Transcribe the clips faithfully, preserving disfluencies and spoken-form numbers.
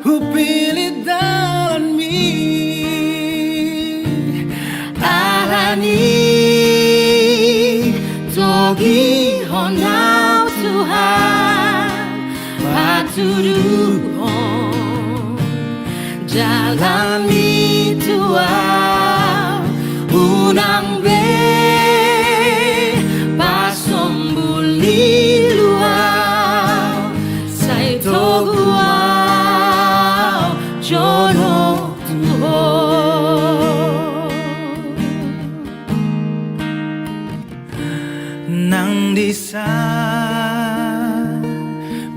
Hupillit dalanmi, alani togihon au Tuhan, patuduhon jalanmi tu au, unang be pasombul ilu au, sai togu au jonok tu Ho. Nang disa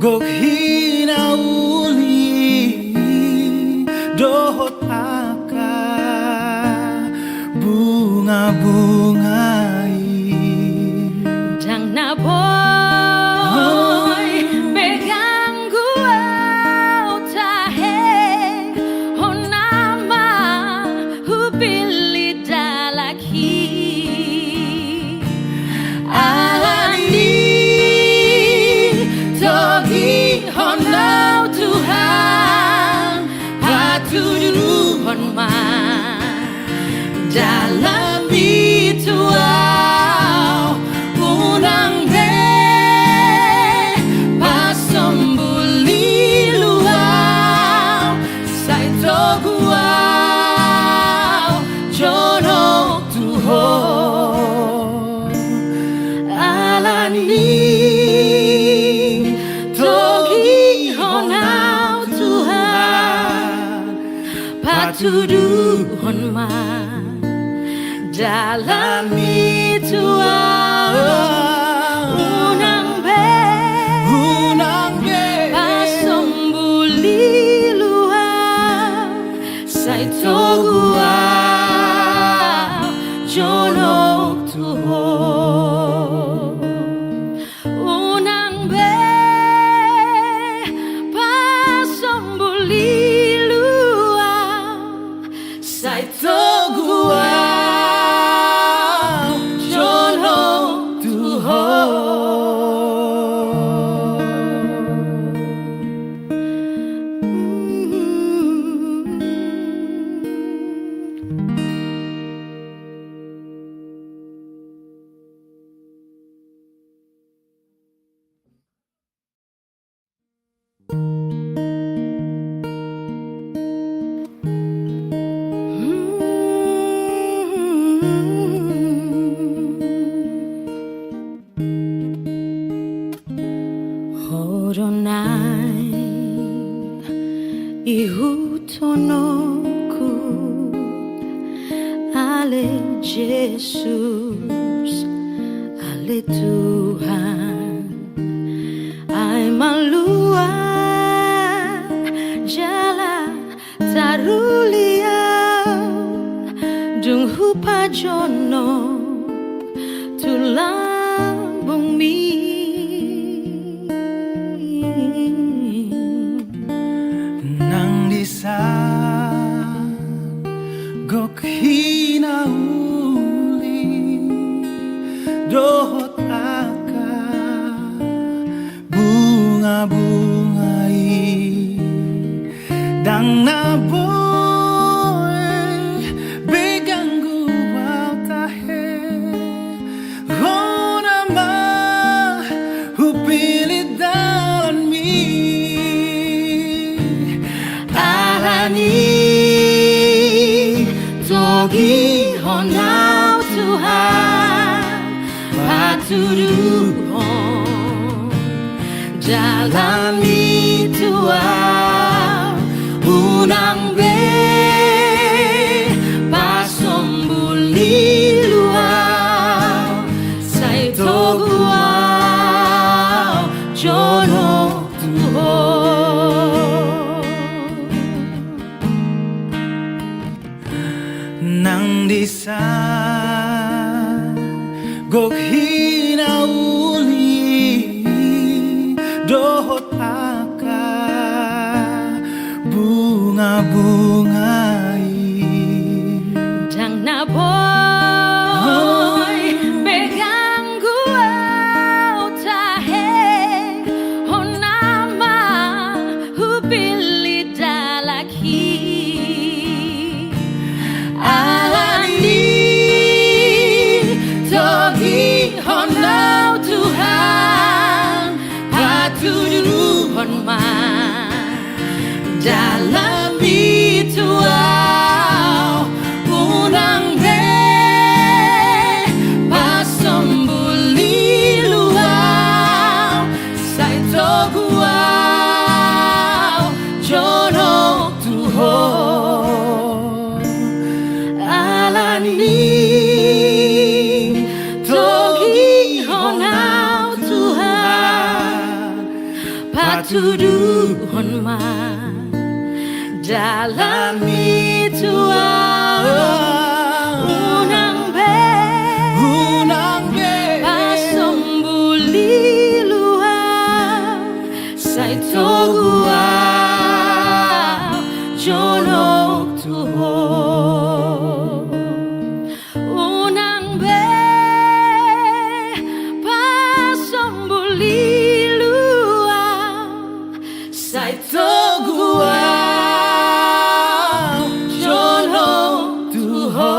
gok hinauli dohot angka bunga-bunga i. Ndang na boi be ganggu au tahe, hona ma hupillit dalanki. Alani togihon au Tuhan, patuduhon ma jalanmi tu au, unang be pasombul ilu au, sai togu au jonok tu Ho. Alani togihon au Tuhan, patuduhon ma jalanmi tu au, unang be, unang be pasombul ilu au, sai togu au jonok tu Ho. Unang be pasombul ilu au, sai togu au jonok tu Ho. Ho do naeng ihuthononku, ale Jesus, ale Tuhan, ai malua jala taruli au, dung hupajonok tu lambungmi. Nang disa gok hinauli dohot angka bunga-bunga i, ndang na boi be ganggu au tahe, hona ma hupillit dalanmi. Alani togihon au Tuhan, patuduhon jalanmi tu au, unang be pasombul ilu au, sai togu au jonok tu Ho. Nang disa gok hinauli dohot angka bunga-bunga i, ndang na boi be ganggu au tahe, hona ma hupillit Dalan ni tu au, unang be pasombul ilu au, sai togu au jonok tu ho. Alani togihon au Tuhan, patuduhon ma dalan ni tu au, unang be, unang be pasombul ilu au, sai togu au jonok tu ho. Unang be pasombul ilu au, sai togu au jonok tu ho.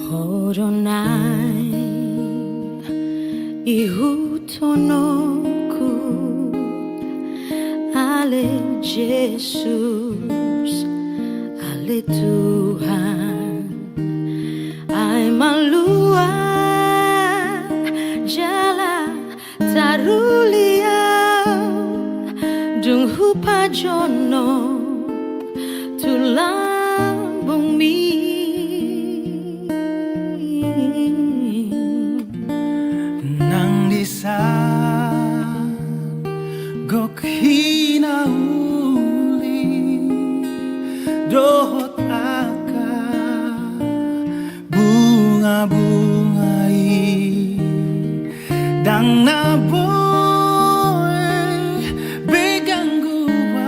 Ho do naeng ihuthononku, ale Jesus, ale Tuhan, ai malua jala taruli au dung hupajonok tu lambungmi. Nang disa gok hinauli dohot angka bunga-bunga i, ndang na boi be ganggu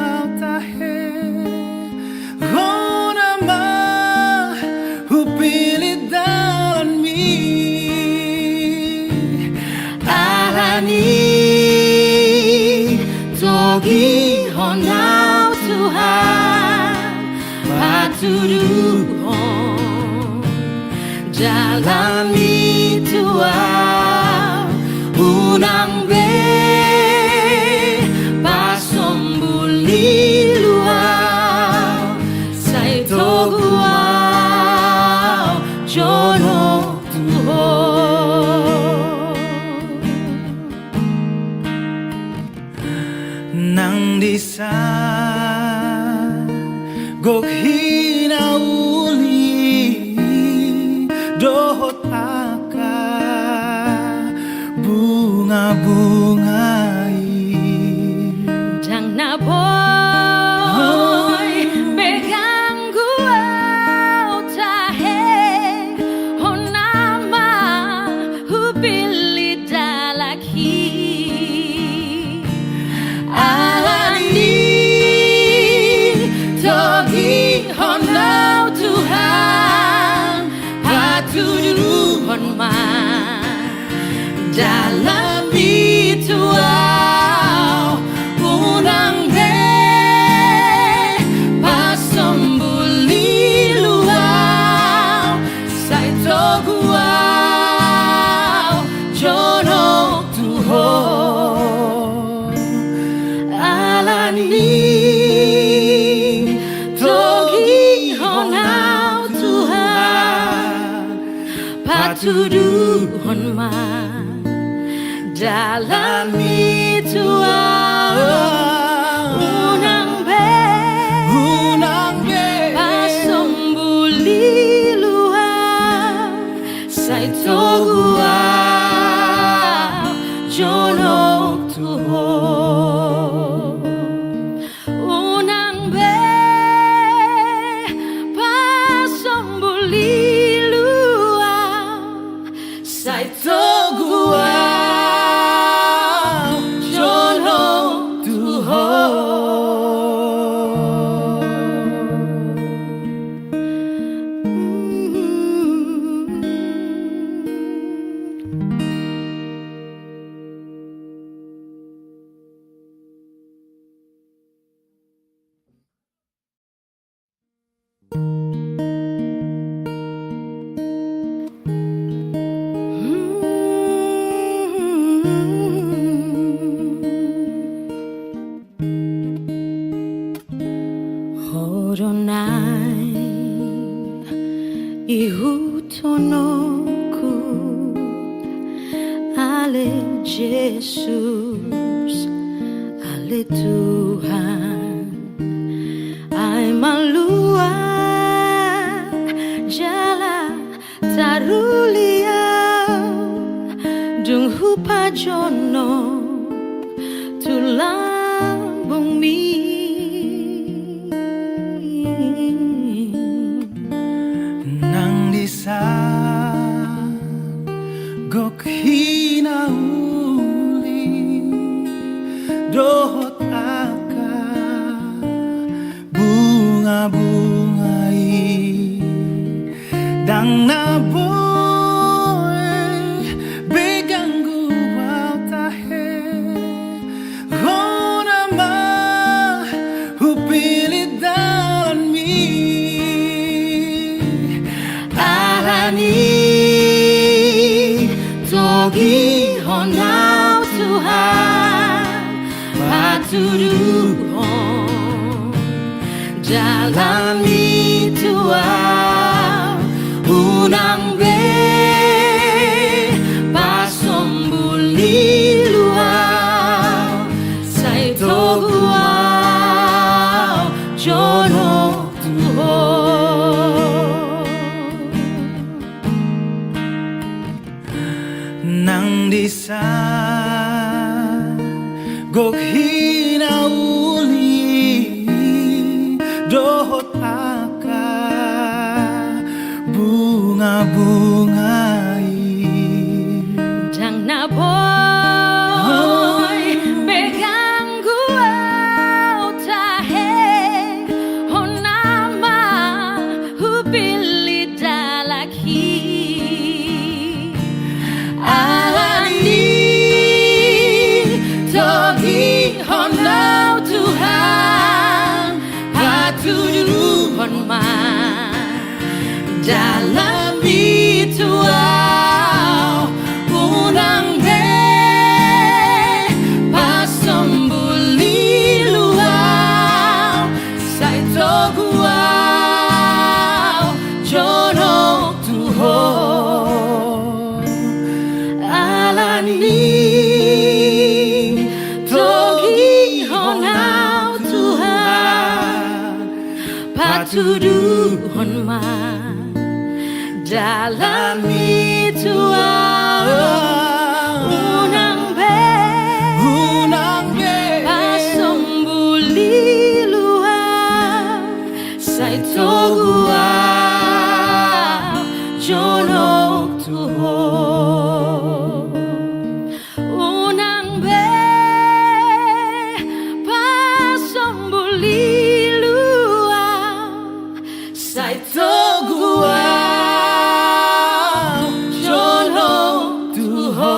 au tahe. Hona ma hupillit dalanmi. Alani togihon au Tuhan, patuduhon dalanmi tu au, unang be pasombul ilu au, sai togu au jonok tu ho. Nang disa gok hinauli dohot angka bunga-bunga i, ndang na boi be ganggu au tahe. Hona ma hupillit dalan i. Alani togihon au Tuhan, patuduhon ma dalanmi tu au, unang be pasombul ilu au, sai togu au jonok tu ho. Alani togihon au Tuhan, patuduhon ma dalanmi tu au, unang be, unang be pasombul ilu au, sai togu au jonok tu ho. Unang be pasombul ilu au, sai togu au Ro nai ihuthononku, ale Jesus, ale Tuhan, ai malua jala taruli au, dung hupajonok tu lambungmi. Nang disa gok hinauli dohot angka bunga-bunga i, ndang na boi be ganggu au tahe. Hona ma hupillit dalanmi, alani togihon au Tuhan, patuduhon dalanmi tu au, unang be pasombul lilu au, sai togu au jonok tu Ho. Nang disa gok hinauli dohot angka bunga-bunga i, ndang na boi be ganggu au tahe. Hona ma hupillit dalanhi, alani togihon au Tuhan, patuduhon ma dalanmi tu au, unang be pasombul lilu au, sai togu au jonok tu Ho. Alani togihon au Tuhan, patuduhon ma dalanmi tu au, unang be, unang be pasombul lilu au, sai togu au jonok tu Ho. Unang be pasombul lilu au, sai togu au jonok tu Ho.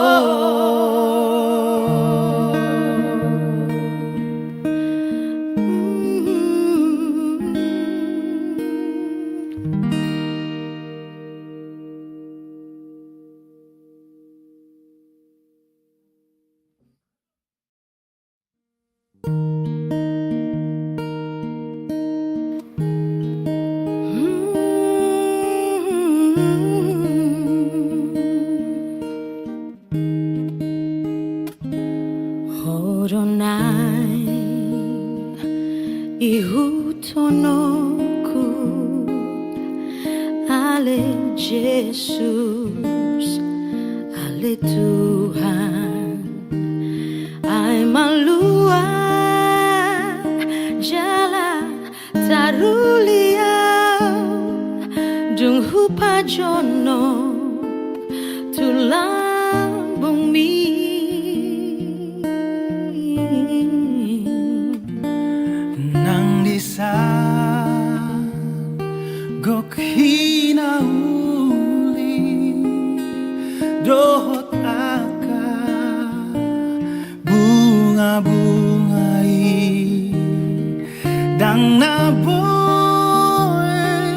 Ho do nai ihuthononku, ale Jesus, ale Tuhan, ai malua jala taruli au, dung hupajonok tu lambungmi. Nang disa gok hinauli dohot angka bunga-bunga i, ndang na boi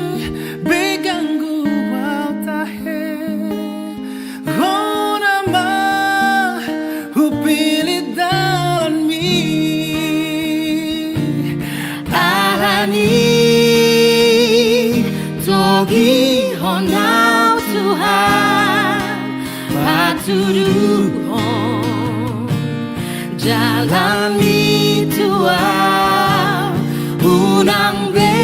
be ganggu au tahe. Hona ma hupillit dalanmi, alani Togihon au Tuhan, patuduhon jalanmi tu au, unang be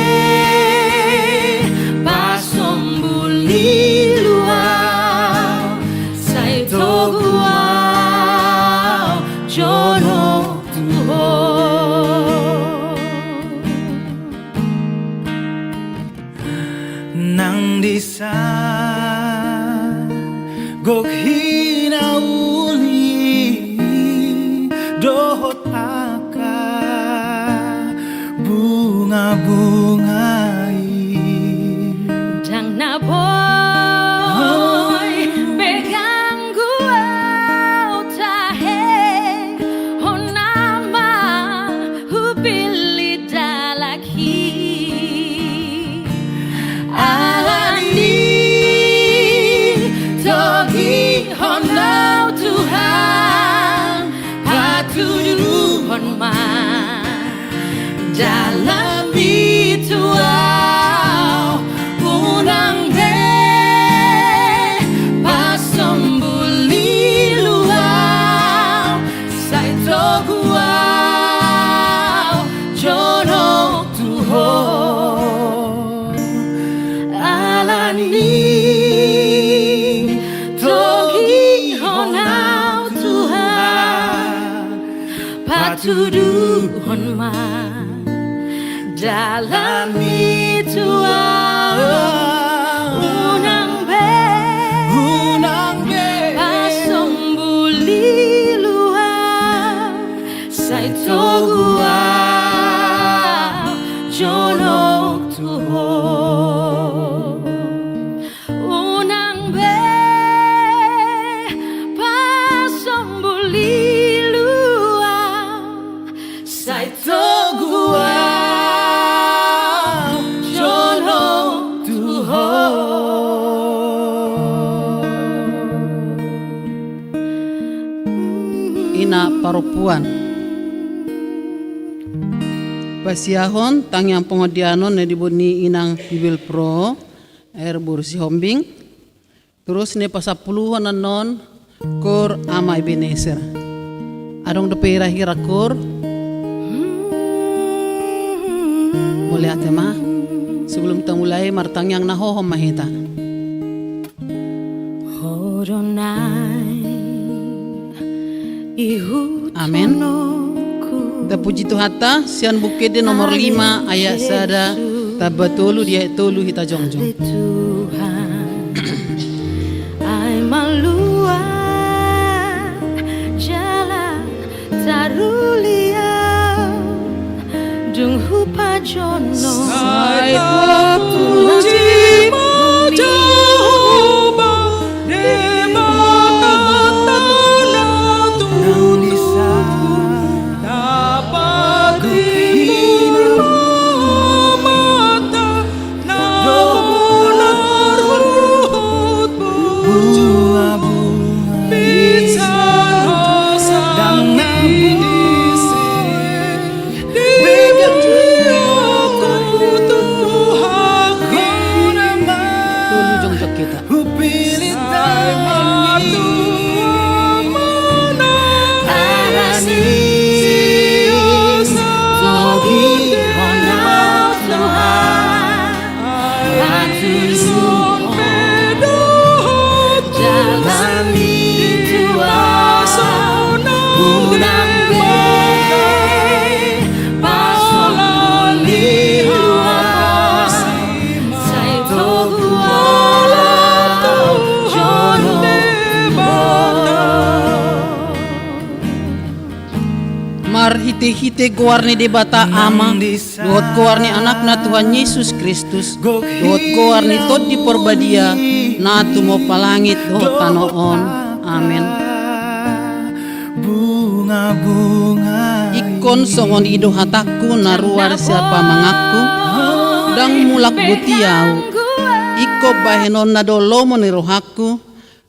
pasombul ni lu au, sai togu au jonok tu Ho. Nang disa gok hinauli dohot angka bunga-bunga i. Ndang na boi be ganggu au tahe, hona ma hupillit dalan i. Alani togihon au Tuhan, patuduhon ma jalanmi tu au, unang be pasombul ni lu au, sai togu au jonok tu Ho. Alani togihon au Tuhan, patuduhon ma jalanmi tu au, unang be, unang be pasombul ni lu au, sai togu au jonok tu Ho. Unang be pasombul ni lu au, sai togu au jonok tu Ho. Ina parompuan. Pasiahon tangiang pangadianon na diboi ni inang Bibel Pro, air boru Sihombing. Terus na pasampuluhon annon, Koor Ama Ebenezer. Adong dope hira-hira koor? Mauliate ma. Sebelum hita mulai, martangiang na hohom ma hita. Ho do naeng ihut. Amen. Tapuji Tuhanta, sian Buku Ende nomor lima ayat sada, tamba tolu di ayat tolu hita jongjong. Tuhan, ai malua jala taruli au, dung hupajonok. Sai tapuji ma Jahowa, Debata na tutu. Dapot ni purba mata na marhuhut bujur, binsar na disi di bagasan Tuhan. Tolu jongjong hita. Marhite-hite goar ni Debata Ama, dohot goar ni Anakna Tuhan Jesus Kristus, dohot goar ni Tondi Parbadia, na tumompa langit dohot tano on. Amen. Ingkon songon i do hatangku na ruar sian pamanganku, ndang mulak boti ahu. Ingkon bahenonna do lomo ni rohangku,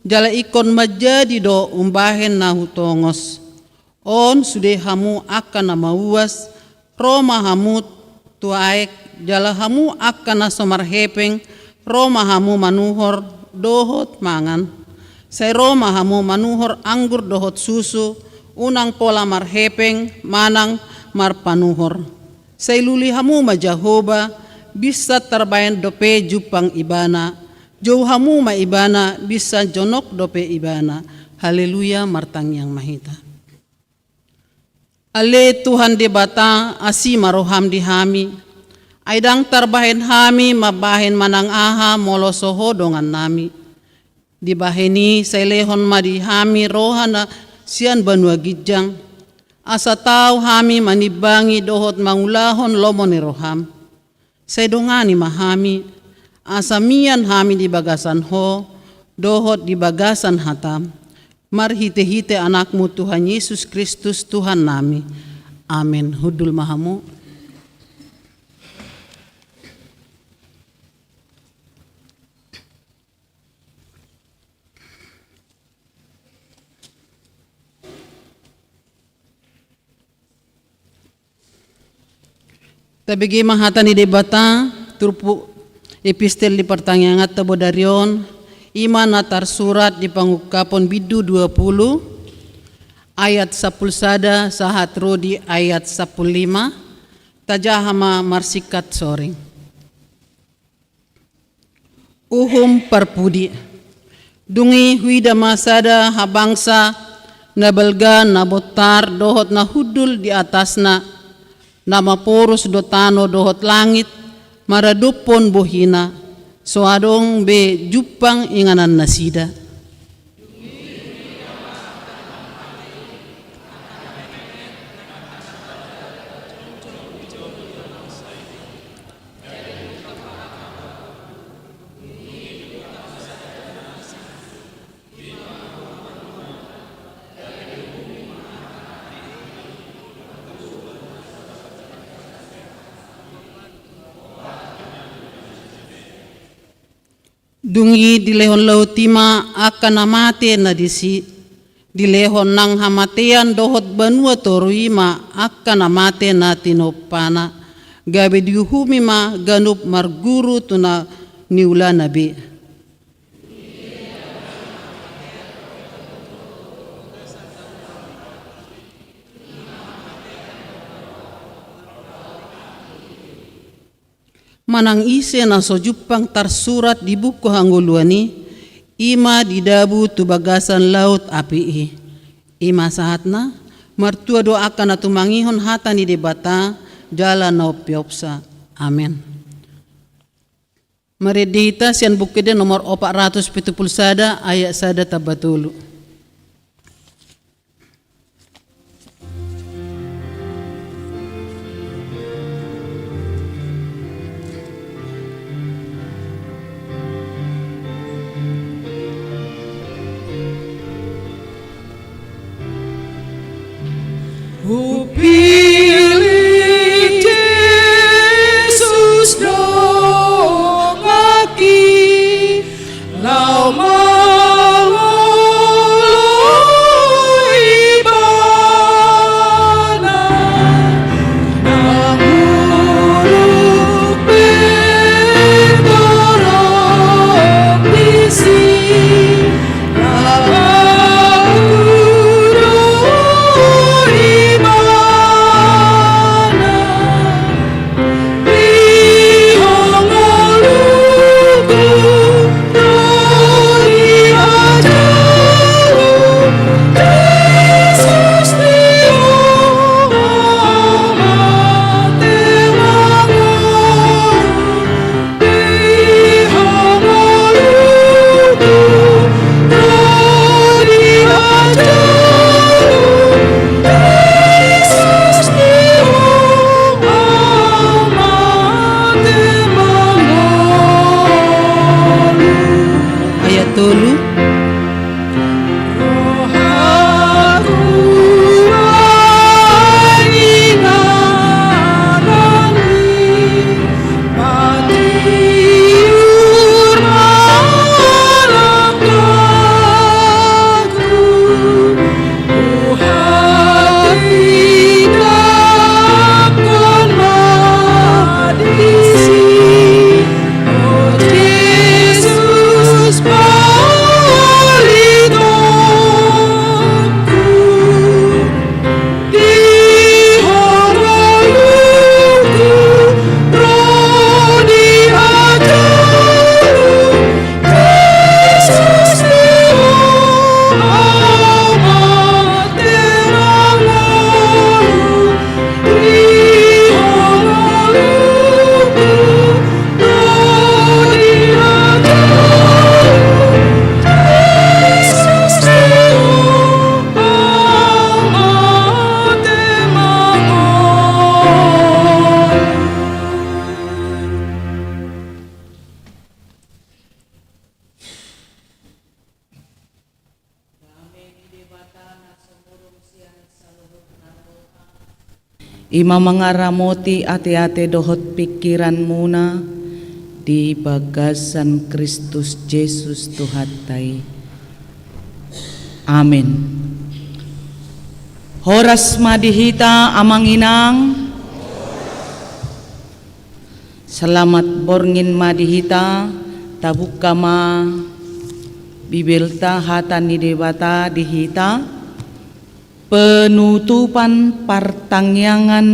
jala ingkon manjadi do umbahen na hutongos. On sude hamu angka na mauas, ro ma hamu tu aek, jala hamu angka na so marhepeng, Ro ma hamu manuhor dohot mangan. Sai ro ma hamu manuhor anggur dohot susu, unang pola marhepeng manang marpanuhor. Sai lului hamu ma Jahowa, binsan tarbahen dope jumpang Ibana. Jou hamu ma Ibana, binsan jonok dope Ibana. Haleluya, martangiang ma hita. Ale Tuhan Debata, asi ma roham di hami. Ai ndang tarbahen hami mambahen manang aha molo so Ho dongannami. Dibahen i sai lehon ma di hami roha na sian banua ginjang. Asa tau hami manimbangi dohot mangulahon lomo ni roham. Sai dongani ma hami, asa mian hami di bagasan Ho, dohot di bagasan hatam. Marhitehite Anakmu Tuhan Yesus Kristus Tuhannami. Amen. Hundul ma hamu. Tabege ma hata ni Debata, turpuk epistel di partangianganta bodari on, i ma na tarsurat di Pangungkapon bindu dua pulu, ayat sampulu sada sahat ro di ayat sampulu lima, tajaha ma marsingkat soring. Uhum parpudi. Dung i huida ma sada habangsa na balga na bontar dohot na hundul di atasna, na maporus do tano dohot langit maradophon bohina, so adong be jumpang inganannasida. Dung i dilehon laut i ma angka na mate na disi, dilehon nang hamatean dohot banua toru i ma angka na mate na tinompana, gabe diuhumi ma ganup marguru tu na niulana be. Manang ise na so jumpang tarsurat di buku hangoluan i, i ma didabu tu bagasan laut api i. I ma sahatna, martua do angka na tumangihon hata ni Debata jala na umpeopsa. Amen. Marende hita sian Buku Ende nomor opat ratus pitu pulu sada, ayat sada tamba tolu. Hupillit Jesus donganki, laho mangolu I ma mangaramoti ateate dohot pingkiranmuna di bagasan Kristus Jesus Tuhanta i. Amen. Horas ma di hita, amang inang. Selamat borngin ma di hita. Tabuka ma Bibelta, hata ni Debata di hita. Penutupan partangiangan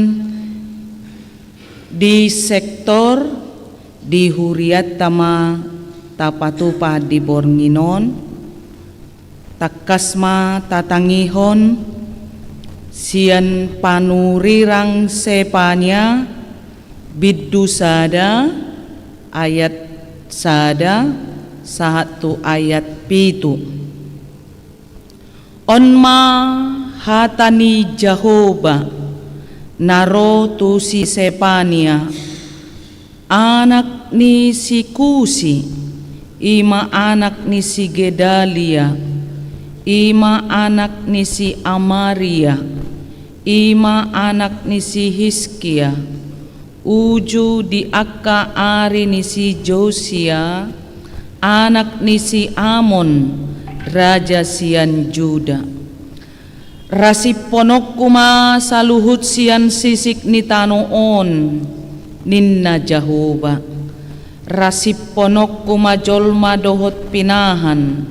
di sektor di hurianta ma tapatupa di borngin on. Tangkas ma tatangihon sian panurirang Sepania, bindu sada, ayat sada sahat tu ayat pitu. On ma hata ni Jahowa na ro tu si Sepania, anak ni si Kusi, i ma anak ni si Gedalia, i ma anak ni si Amaria, i ma anak ni si Hiskia, uju di angka ari ni si Josia, anak ni si Amon, raja sian Juda. Rasiphononku ma saluhut sian sisik ni tano on, ninna Jahowa. Rasiphononku ma jolma dohot pinahan.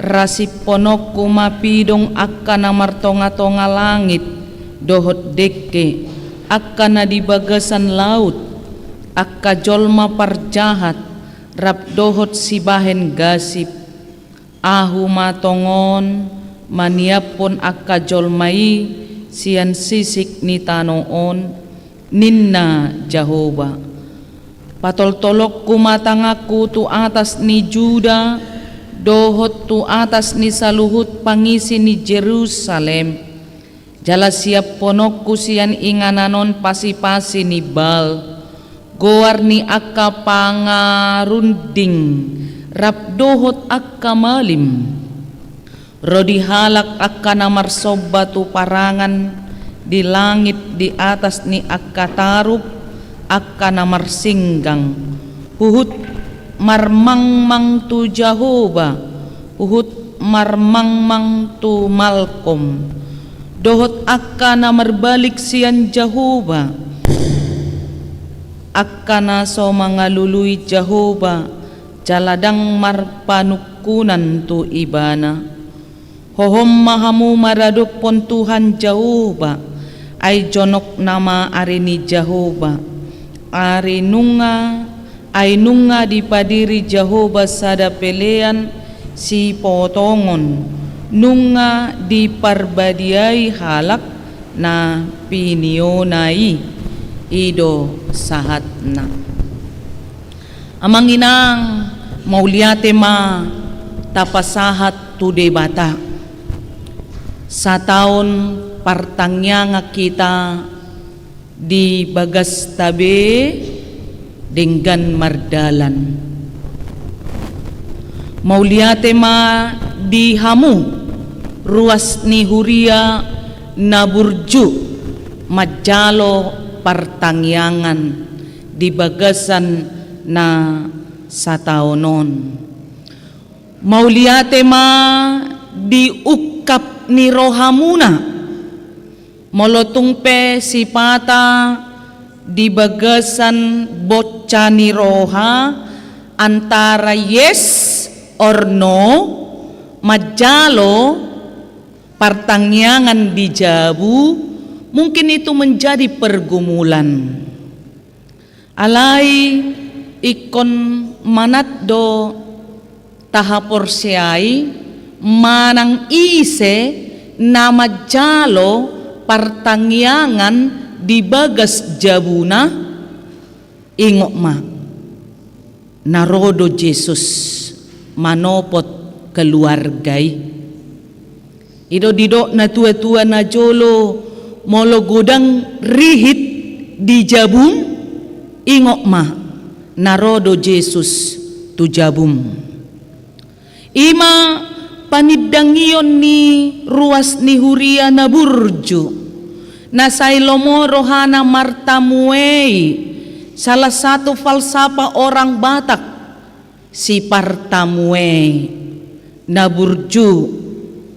Rasiphononku ma pidong angka na martongatonga langit dohot dengke, angka na di bagasan laut, angka jolma parjahat, rap dohot sibahen gasip. Ahu ma tongon maniaphon angka jolma i sian sisik ni tano on, ninna Jahowa. Patoltolonku ma tanganku tu atas ni Juda, dohot tu atas ni saluhut pangisi ni Jerusalem. Jala siaphononku sian inganan on pasipasi ni Baal, goar ni angka pangarunding, rap dohot angka malim. Ro di halak angka na marsomba tu parangan di langit di atas ni angka tarup, angka na marsinggang, huhut marmangmang tu Jahowa, huhut marmangmang tu Malkom, dohot angka na marbalik sian Jahowa, angka na so mangalului Jahowa, jala ndang marpanungkunan tu Ibana. Hohom ma hamu maradophon Tuhan Jahowa, ai jonok nama ari ni Jahowa. Ari nunga, ai nunga dipadiri Jahowa sada pelean sipotongon, nunga diparbadiai halak na piniona i. I do sahatna. Amang inang, mauliate ma tapasahat tu Debata. Sataon partangiangan hita di bagasta be denggan mardalan. Mauliate ma di hamu ruas ni huria na burju manjalo partangiangan di bagasan na sataon on. Mauliate ma di ungkap ni rohamuna. Molo tung pe sipata di bagasan bonca ni roha antara yes or no, manjalo partangiangan di jabu, mungkin itu menjadi pergumulan. Alai ingkon manat do tahaporseai manang ise na manjalo partangiangan di bagas jabuna, ingot ma, na ro do Jesus manopot keluarga i. I do didok natuatua na jolo, molo godang rihit di jabum, ingot ma, na ro do Jesus tu jabum. I ma panindangion ni ruas ni huria na burju, Na sai lomo rohana martamue i, salah satu falsafah orang Batak, sipartamuei, na burju,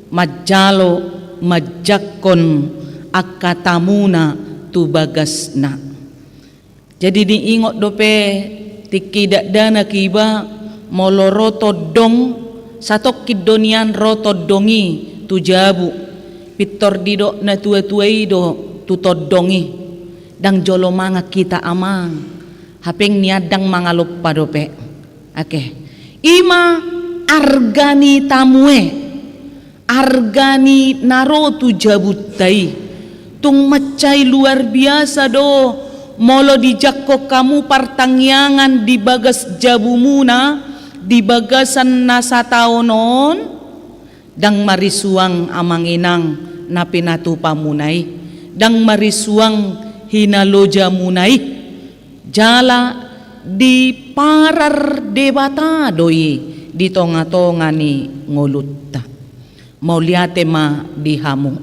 manjalo manjangkon angka tamuna tu bagasna. Jadi diingot dope tingki dakdanak iba, molo ro tondong, satongkin do nian ro tondong i tu jabu. Pintor didok na tua-tua i do tu tondong i, ndang jolo mangan hita amang, hape nian ndang mangalompa dope. Oke. Ima arga ni tamue, arga ni na ro tu jabunta i. Tung mansai luar biasa do molo dijangkon hamu partangiangan di bagas jabumuna di bagasan na sataon on, ndang marisuang amang inang na pinatupamuna i, ndang marisuang hinalojamuna i. Jala diparar Debata do i di tonga-tonga ni ngolunta. Mauliate ma di hamu.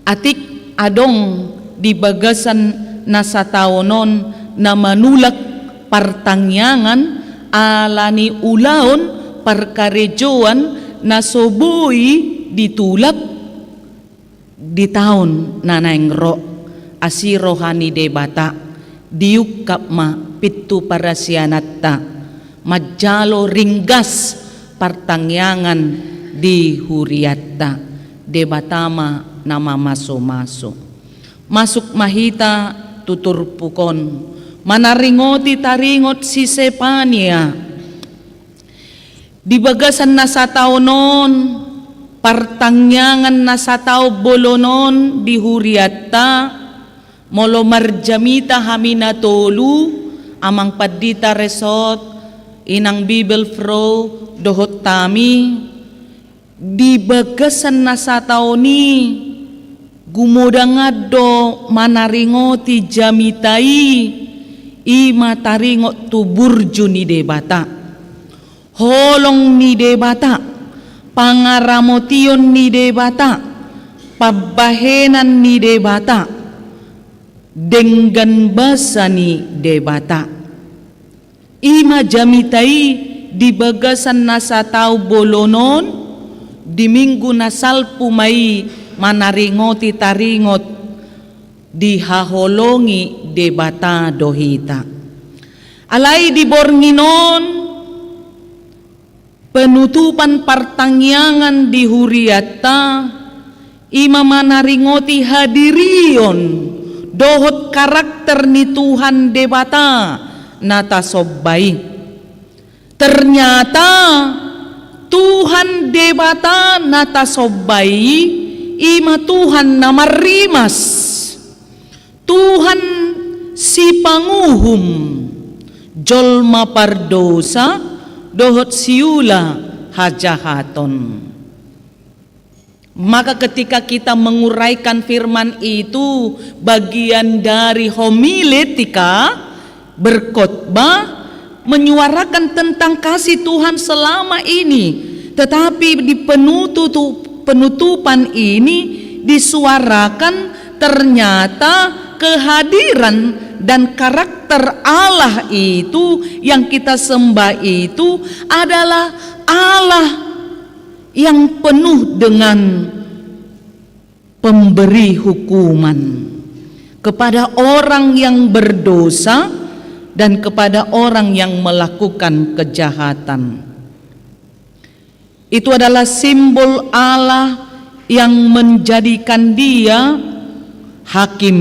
Atik adong di bagasan na sataon on na manulak partangiangan ala ni ulaon parkarejoan na so boi ditulak di taon na naeng ro, asi roha ni Debata, diungkap ma pintu parasiananta, manjalo ringgas partangiangan di hurianta. Debata ma na mamasu-masu. Masuk ma hita tu turpuk on, manaringoti taringot si Sepania. Di bagasan na sataon on, partangiangan na sataon bolon on di hurianta, molo marjamita hami na tolu, amang pandita resort, inang Bibelvrouw, dohot hami, di bagasan na sataon i, gumodangan do manaringoti jamita i, ima taringot tu burju ni Debata. Holong ni Debata, pangaramotion ni Debata, pambahenan ni Debata, denggan basa ni Debata. Ima jamita i di bagasan na sataon bolon on, di minggu na salpu ma i manaringoti taringot dihaholongi Debata do hita. Alai di borngin on, penutupan partangiangan di hurianta, ima manaringoti hadirion dohot karakter ni Tuhan Debata na tasomba i. Ternyata Tuhan Debata na tasomba i, ima Tuhan na marrimas, Tuhan sipanguhum jolma pardosa dohot siula hajahaton. Maka ketika kita menguraikan firman itu, bagian dari homiletika, berkhotbah, menyuarakan tentang kasih Tuhan selama ini. Tetapi di penutup, penutupan ini disuarakan ternyata kehadiran dan karakter Allah itu yang kita sembah itu adalah Allah yang penuh dengan pemberi hukuman kepada orang yang berdosa dan kepada orang yang melakukan kejahatan. Itu adalah simbol Allah yang menjadikan Dia hakim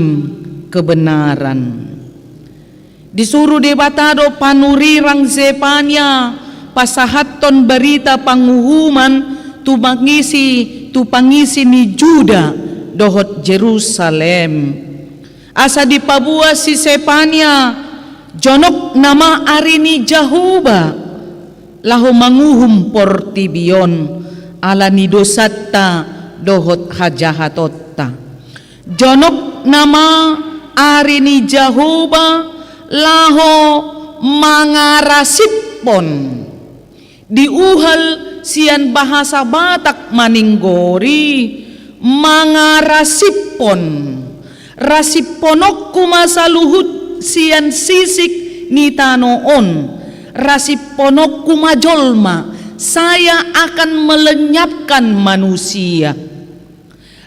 kebenaran. Disuru Debata do panurirang Zefanya pasahathon barita panguhuman tu pangisi, tu pangisi ni Juda dohot Jerusalem. Asa dipaboa si Zefanya, jonok nama ari ni Jahowa laho manguhum portibi on ala ni dosanta dohot hajahatonta. Jonok nama ari ni Jahowa laho mangarasiphon. Diuhal sian bahasa Batak maninggori, mangarasiphon. Ra simpononku ma saluhut sian sisik ni tano on, ra simpononku ma jolma, saya akan melenyapkan manusia.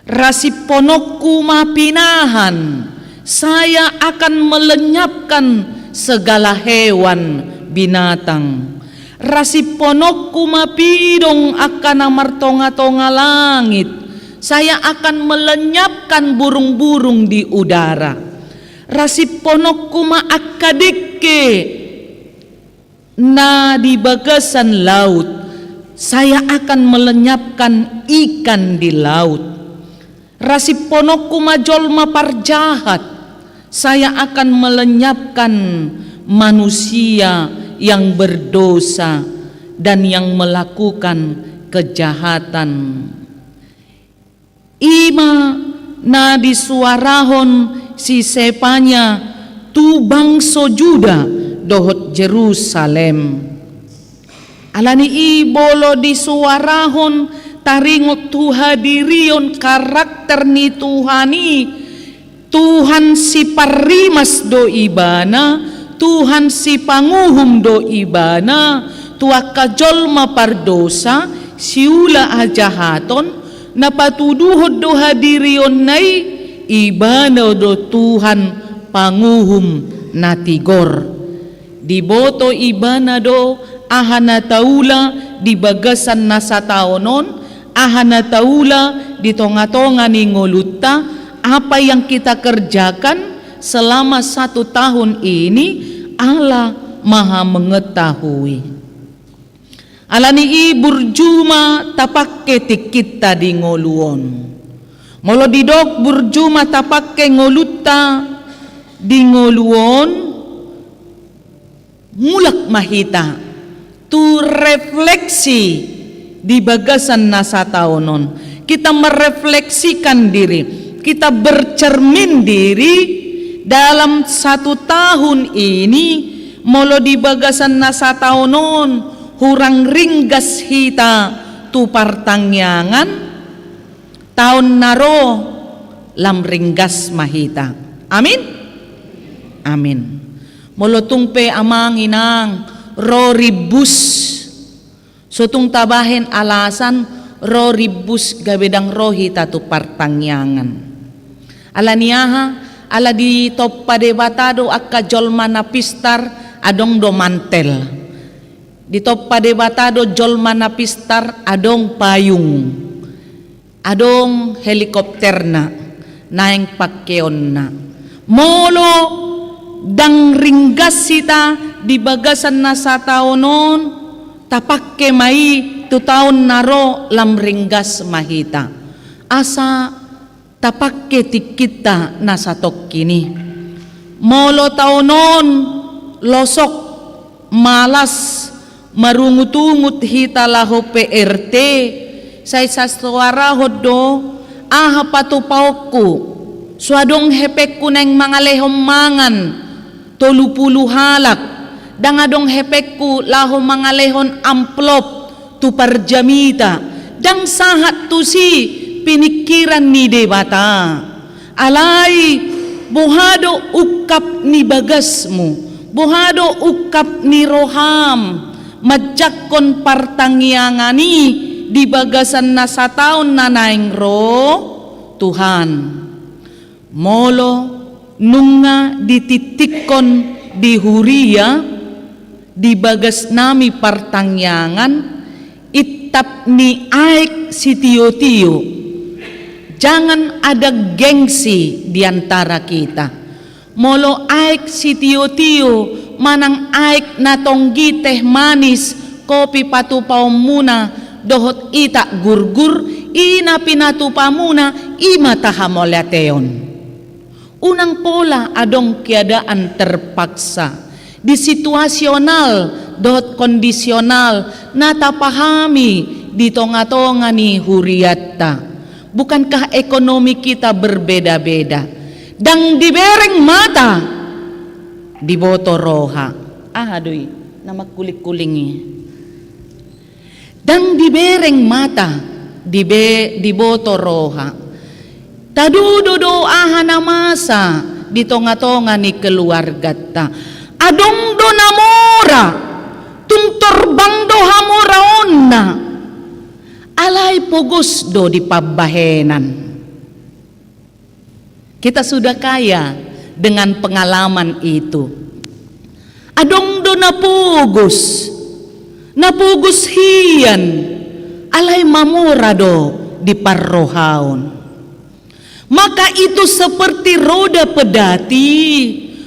Ra simpononku ma pinahan, saya akan melenyapkan segala hewan binatang. Ra simpononku ma pidong angka na martonga-tonga langit, saya akan melenyapkan burung-burung di udara. Ra simpononku ma angka dengke na di bagasan laut, saya akan melenyapkan ikan di laut. Ra simpononku ma jolma parjahat, saya akan melenyapkan manusia yang berdosa dan yang melakukan kejahatan. I ma na disuarahon si Sepanya tu bangso Juda dohot Jerusalem. Alani i molo disuarahon taringot tu hadirion karakter ni Tuhan i, Tuhan siparrimas do ibana, Tuhan sipanguhum do ibana, tu angka jolma pardosa, siula hajahaton, na patuduhon do hadirionna i, ibana do Tuhan panguhum na tigor. Diboto ibana do aha na taula di bagasan na sataon on, aha na taula di tonga-tonga ni ngolunta, apa yang kita kerjakan selama satu tahun ini, Allah Maha Mengetahui. Alani i burju ma tapangke tingkinta di ngolu on. Molo didok burju ma tapangke ngolunta di ngolu on, mulak ma hita tu refleksi di bagasan na sataon on. Kita merefleksikan diri, kita bercermin diri dalam satu tahun ini, molo di bagasan na sataon on hurang ringgas hita tu partangiangan, taon na ro lam ringgas ma hita. Amin? Amin. Molo tung pe amang inang ro rimbus, so tung tabahen alasan ro rimbus gabe ndang ro hita tu partangiangan. Alani aha? Ala ditompa Debata do angka jolma na pistar adong do mantel. Ditompa Debata do jolma na pistar adong payung. Adong helikopterna, naeng pangkeonna. Molo ndang ringgas hita di bagasan na sataon on, tapangke ma i tu taon na ro lam ringgas ma hita. Asa tapangke tingkinta na satongkin i. Molo taon on losok, malas, marungut-ungut hita laho P R T, sai sasuarahon do aha patupaonku, so adong hepengku naeng mangalehon mangan tolu pulu halak, ndang adong hepengku laho mangalehon amplop tu parjamita, ndang sahat tusi piningkiran ni Debata. Alai boha do ungkap ni bagasmu, boha do ungkap ni roham manjangkon partangiangan i di bagasan na sataon na naeng ro? Tuhan, molo nunga ditingtingkon di huria, di bagasnami partangiangan, intap ni aek sitio-tio. Jangan ada gengsi di antara kita. Molo aek sitio-tio manang aek na tonggi, teh manis, kopi patupaonmuna dohot itak gurgur, i na pinatupamuna, i ma tahamauliateon. Unang pola adong keadaan terpaksa, di situasional dohot kondisional na tapahami di tonga-tonga ni hurianta. Bukankah ekonomi kita berbeda-beda? Ndang dibereng mata, diboto roha. Aha do i na mangkuling-kuling i? Ndang dibereng mata, dibe-, diboto roha. Tadudo do aha na masa di tonga-tonga ni keluarganta. Adong do na mora, tung torbang do hamoraonna. Alai pogos do di pambahenan. Kita sudah kaya dengan pengalaman itu. Adong do na pogos, na pogos hian, alai mamora do di parrohaon. Maka itu seperti roda pedati,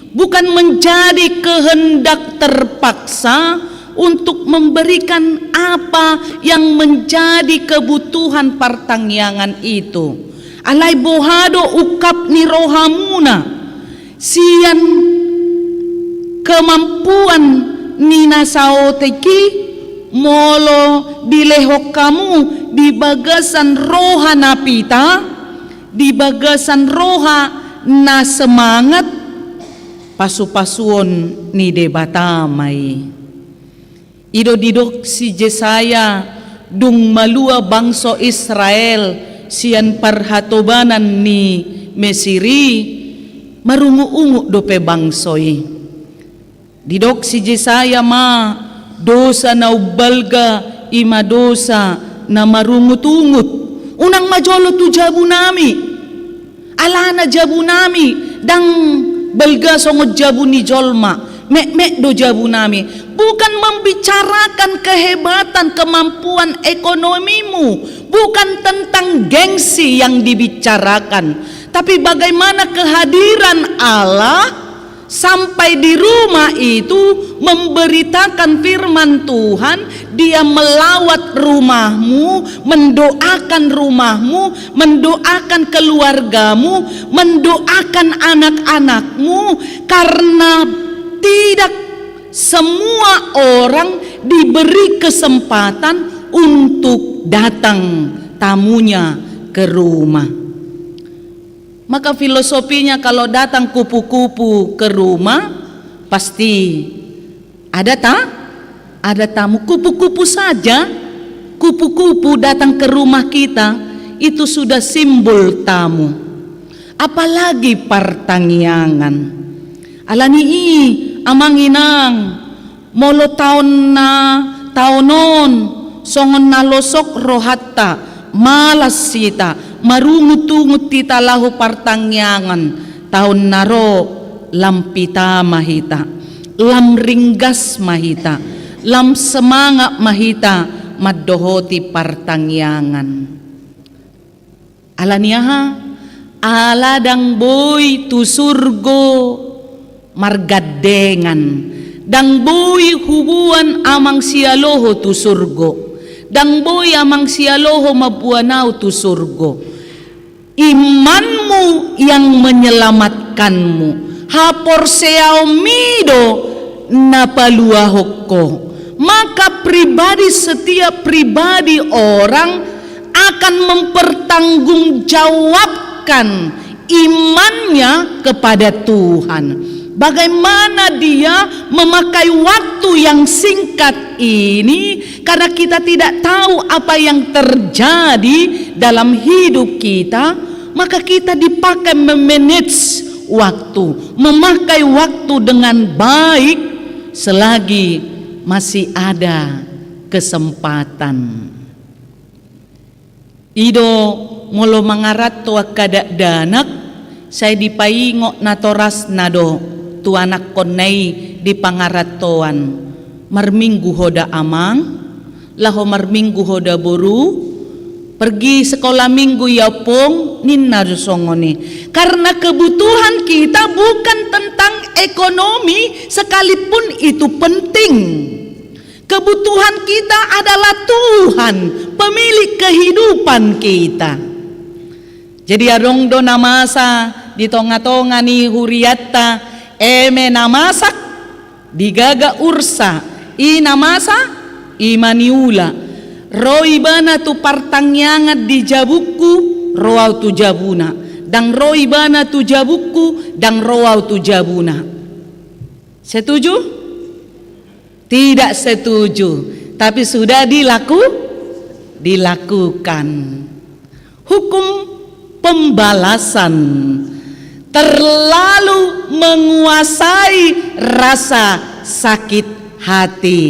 bukan menjadi kehendak terpaksa untuk memberikan apa yang menjadi kebutuhan partangiangan itu. Alai boha do ungkap ni rohamuna, sian kemampuan ni na saotik i, molo dilehon hamu di bagasan roha na pita, di bagasan roha na semangat, pasu-pasuon ni Debata ma i. I do didok si Jesaya, dung malua bangso Israel sian parhatobanan ni Mesir i, marungut-ungut dope bangso i. Didok si Jesaya ma, dosa na umbalga i ma dosa na marungut-ungut. Unang ma jolo tu jabunami. Alana jabunami ndang balga songon jabu ni jolma, metmet do jabunami. Bukan membicarakan kehebatan, kemampuan ekonomimu, bukan tentang gengsi yang dibicarakan, tapi bagaimana kehadiran Allah sampai di rumah itu memberitakan firman Tuhan, dia melawat rumahmu, mendoakan rumahmu, mendoakan keluargamu, mendoakan anak-anakmu, karena tidak semua orang diberi kesempatan untuk datang tamunya ke rumah. Maka filosofinya, kalau datang kupu-kupu ke rumah, pasti ada ta-, ada tamu. Kupu-kupu saja, kupu-kupu datang ke rumah kita, itu sudah simbol tamu. Apalagi partangiangan. Alani i, amang inang, molo taon na, taon on, songon na losok rohanta, malas hita, marungut-ungut hita laho partangiangan, taon na ro lam pita ma hita, lam ringgas ma hita, lam semangat ma hita mandohoti partangiangan. Alani aha? Ala ndang boi tu surgo margandengan, ndang boi huboan amang sialoho tu surgo, ndang boi amang sialoho mamboan ahu tu surgo. Imanmu yang menyelamatkanmu, haporseaonmi do na paluahon ho. Maka pribadi, setiap pribadi orang akan mempertanggungjawabkan imannya kepada Tuhan. Bagaimana dia memakai waktu yang singkat ini, karena kita tidak tahu apa yang terjadi dalam hidup kita, maka kita dipakai memanage waktu, memakai waktu dengan baik selagi masih ada kesempatan. I do molo mangaranto angka dakdanak, sai dipaingot natorasna do tu anakkonna i di pangarantoan. Marminggu ho da amang, laho marminggu ho da boru, pergi sekolah minggu ya Ompung, ninna do songon i. Karena kebutuhan kita bukan tentang ekonomi, sekalipun itu penting. Kebutuhan kita adalah Tuhan, pemilik kehidupan kita. Jadi adong do na masa di tonga-tonga ni hurianta, eme na masak, digaga ursa, i na masa, i ma niula. Ro ibana tu partangiangan di jabungku, ro ahu tu jabuna. Ndang ro ibana tu jabungku, ndang ro ahu tu jabuna. Setuju? Tidak setuju, tapi sudah dilaku-, dilakukan. Hukum pembalasan terlalu menguasai rasa sakit hati,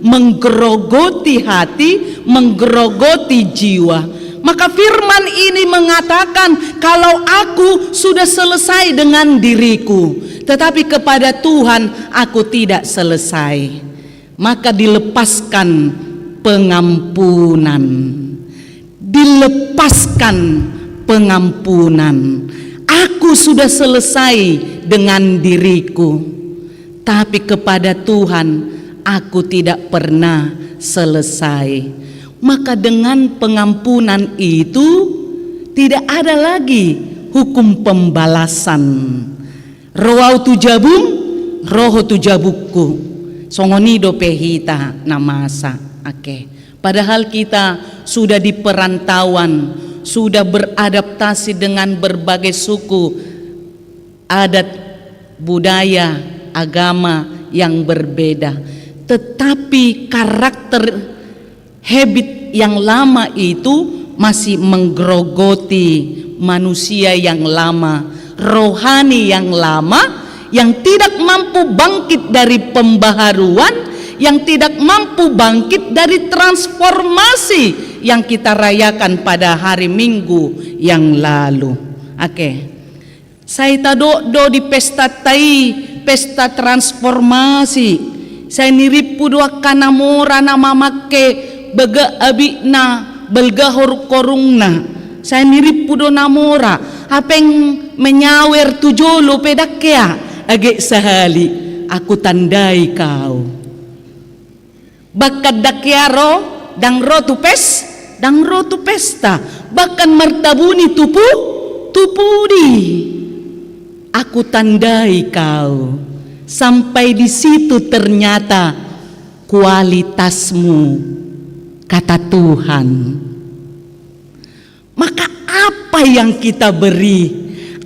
menggerogoti hati, menggerogoti jiwa. Maka firman ini mengatakan, "Kalau aku sudah selesai dengan diriku, tetapi kepada Tuhan aku tidak selesai." Maka dilepaskan pengampunan. Dilepaskan pengampunan. Aku sudah selesai dengan diriku, tapi kepada Tuhan aku tidak pernah selesai. Maka dengan pengampunan itu tidak ada lagi hukum pembalasan. Ro ahu tu jabum, ro ho tu jabungku. Songon i dope hita na masa. Oke. Padahal kita sudah di perantauan, sudah beradaptasi dengan berbagai suku, adat, budaya, agama yang berbeda. Tetapi karakter, habit yang lama itu masih menggerogoti manusia yang lama, rohani yang lama, yang tidak mampu bangkit dari pembaharuan, yang tidak mampu bangkit dari transformasi yang kita rayakan pada hari Minggu yang lalu. Oke. Sai tadok do di pestanta i, pesta transformasi. Sai nirimpu do angka na mora na mamangke balga abitna, balga horungkorungna. Sai nirimpu do na mora, hape menyawer tu jolo pe ndang hea, age sahali, "Aku tandai kau." Bahkan ndang hea ro, ndang ro tu pes, ndang ro tu pesta. Bahkan martabuni tu pu, tu pudi. "Aku tandai kau." Sampai di situ ternyata kualitasmu, kata Tuhan. Maka apa yang kita beri,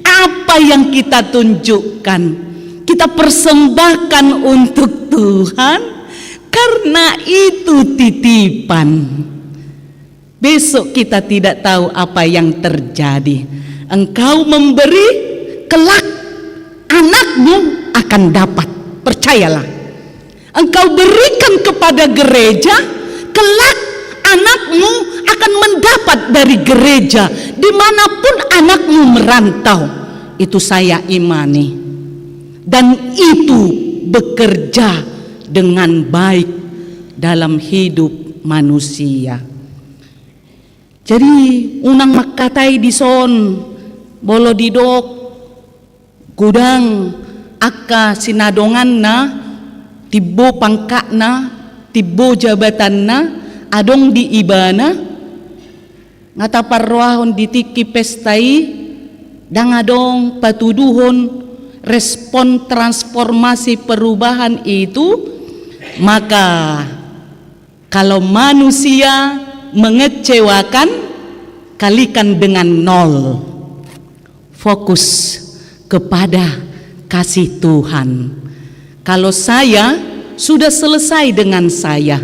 apa yang kita tunjukkan, kita persembahkan untuk Tuhan, karena itu titipan. Besok kita tidak tahu apa yang terjadi. Engkau memberi, kelak anakmu akan dapat. Percayalah. Engkau berikan kepada gereja, kelak anakmu akan mendapat dari gereja, dimanapun anakmu merantau. Itu saya imani. Dan itu bekerja dengan baik dalam hidup manusia. Jadi, unang mangkatai dison, molo didok godang angka sinadonganna, timbo pangkatna, timbo jabatanna, adong di ibana, nga taparrohahon di tingki pesta i, ndang adong patuduhon respon transformasi perubahan itu, maka kalau manusia mengecewakan, kalikan dengan nol. Fokus kepada kasih Tuhan. Kalau saya sudah selesai dengan saya,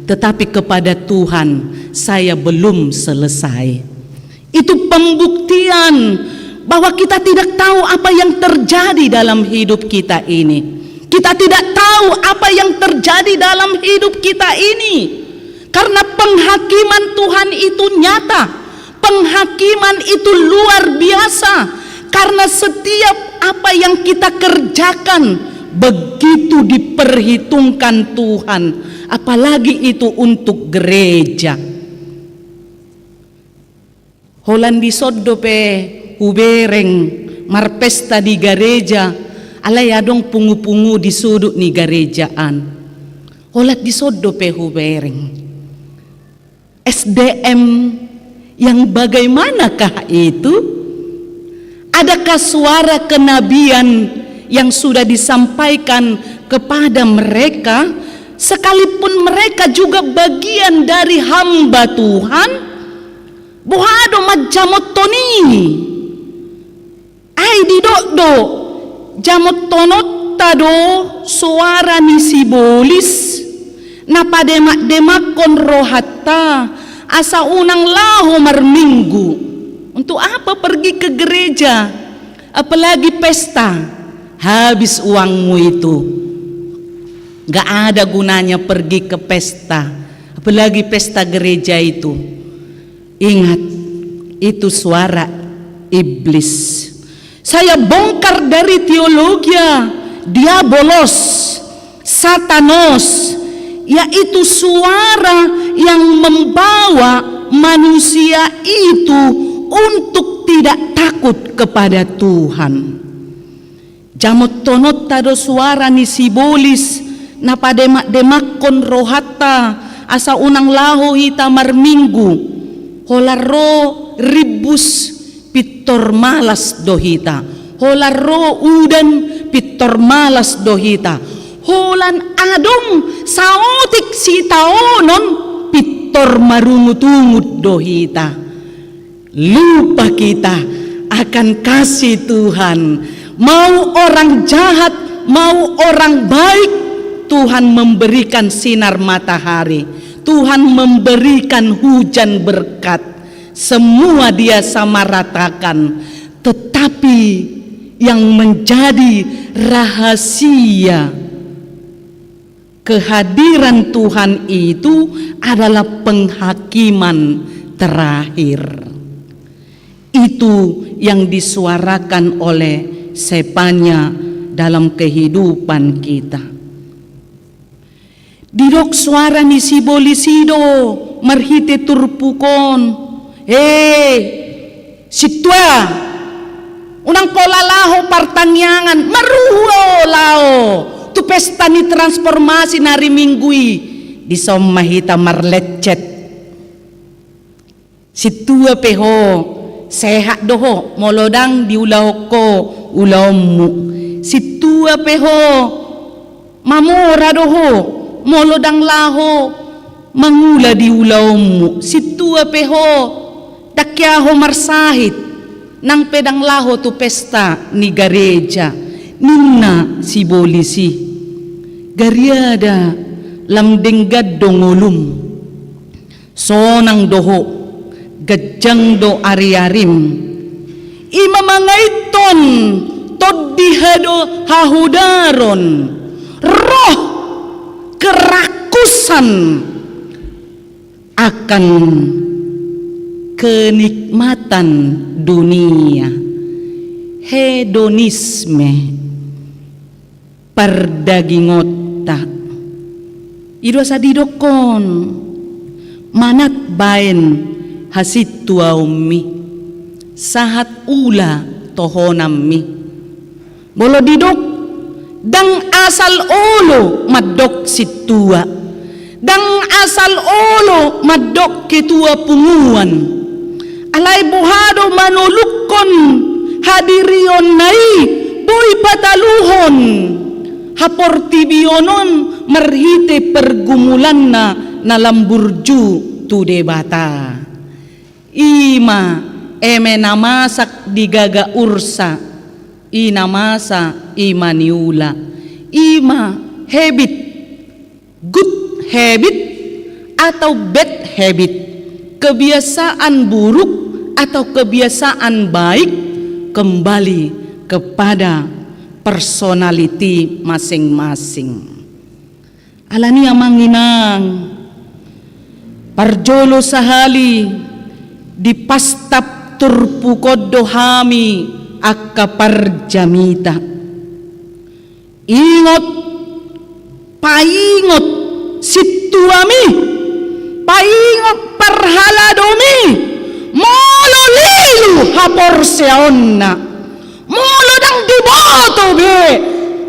tetapi kepada Tuhan saya belum selesai. Itu pembuktian bahwa kita tidak tahu apa yang terjadi dalam hidup kita ini. Kita tidak tahu apa yang terjadi dalam hidup kita ini. Karena penghakiman Tuhan itu nyata. Penghakiman itu luar biasa. Karena setiap apa yang kita kerjakan begitu diperhitungkan Tuhan. Apalagi itu untuk gereja. Holan dison dope hubereng marpesta di gareja, alai adong pungu-pungu di sudut ni gareja an. Holan dison dope hubereng. S D M yang bagaimanakah itu? Adakah suara kenabian yang sudah disampaikan kepada mereka, sekalipun mereka juga bagian dari hamba Tuhan? Boha do manjamothon i? Ai didok do, jamothononta do soara ni sibolis, na pademak-demakkon rohanta, asa unang laho marminggu. Untuk apa pergi ke gereja? Apalagi pesta, habis uangmu itu. Gak ada gunanya pergi ke pesta, apalagi pesta gereja itu. Ingat, itu suara iblis. Saya bongkar dari teologia, diabolos, satanos, yaitu suara yang membawa manusia itu untuk tidak takut kepada Tuhan. Jamotononta do suara ni sibolis na pademak-demakkon rohanta asa unang laho hita marminggu. Holan ro rimbus, pintor malas do hita. Holan ro udan, pintor malas do hita. Holan adong saotik sitaonon, pintor marungut-ungut do hita. Lupa kita akan kasih Tuhan. Mau orang jahat, mau orang baik, Tuhan memberikan sinar matahari. Tuhan memberikan hujan berkat. Semua Dia samaratakan. Tetapi yang menjadi rahasia kehadiran Tuhan itu adalah penghakiman terakhir. Itu yang disuarakan oleh Zefanya dalam kehidupan kita. Didok suara ni sibolis i do marhite turpuk on. He, sintua, unang pola laho partangiangan, marhua ho laho tu pesta ni transformasi na ari Minggu i. Dison ma hita marlencet. Sintua pe ho, sehat do ho molo ndang diulahon ho ulaonmu. Sintua pe ho, mamora do ho molo ndang laho mangula di ulaonmu. Sintua pe ho, ndang hea ho marsahit nang pe ndang laho tu pesta ni gareja, ninna sibolis i. Gariada, lam denggan do ngolum. Sonang do ho, ganjang do ariarim. I ma mangaithon tondi hado hahodaron, roh kerakusan akan kenikmatan dunia, hedonisme. Pardagingonta. I do asa didokkon, manat baen hasintuaonmi, sahat ula tohonanmi. Molo didok, ndang asal olo mandok sintua. Ndang asal olo mandok ketua punguan. Alai boha do manolukkon hadirionna i, boi pataluhon haportibion on marhite pergumulanna na lam burju tu Debata. I ma eme na masa di gaga ursa, i na masa i ma niula. I ma habit, good habit atau bad habit, kebiasaan buruk atau kebiasaan baik, kembali kepada personality masing-masing. Alani i, amang inang, parjolo sahali dipastap turpuk on do hami angka parjamita. Ingot, paingot sintuami, paingot parhaladomi, molo lilu haporseaonna, molo ndang diboto be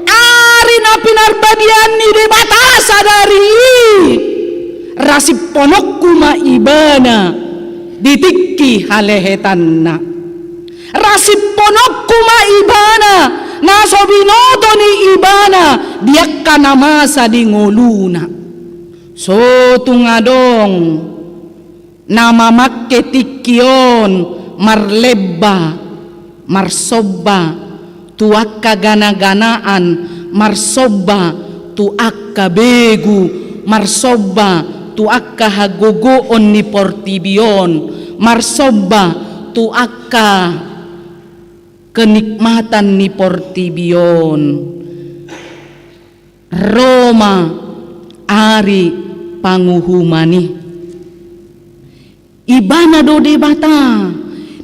ari na pinarbadiaan ni Debata sadari i, rasippononku ma ibana di tingki halehetanna. Rasippononku ma ibana na so binoto ni ibana di angka na masa di ngoluna. So tung adong na mamangke tingki on marlemba, marsomba tu angka gana-ganaan, marsomba tu angka begu, marsomba tu angka hagogoon ni portibi on, marsomba tu angka kenikmatan ni portibi on, ro ma ari panguhuman i. Ibana do Debata,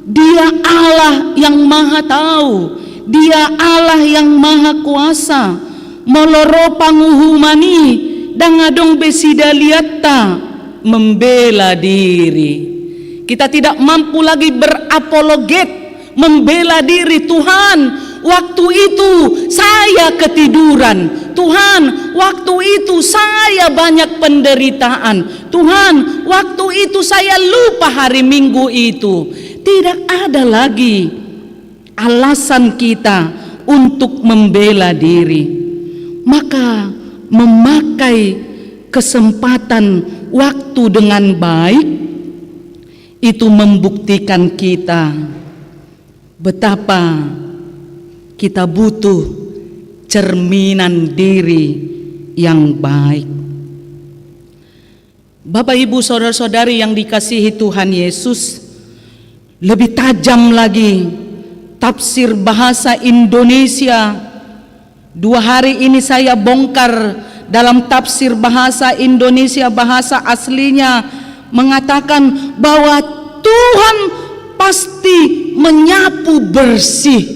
Dia Allah yang Maha Tahu, Dia Allah yang Maha Kuasa. Molo ro panguhuman i, ndang adong be sidalianta membela diri. Kita tidak mampu lagi berapologet, membela diri. "Tuhan, waktu itu saya ketiduran. Tuhan, waktu itu saya banyak penderitaan. Tuhan, waktu itu saya lupa hari Minggu itu." Tidak ada lagi alasan kita untuk membela diri. Maka memakai kesempatan waktu dengan baik itu membuktikan kita betapa kita butuh cerminan diri yang baik. Bapak, Ibu, saudara-saudari yang dikasihi Tuhan Yesus, lebih tajam lagi tafsir bahasa Indonesia. Dua hari ini saya bongkar dalam tafsir bahasa Indonesia, bahasa aslinya mengatakan bahwa Tuhan pasti menyapu bersih.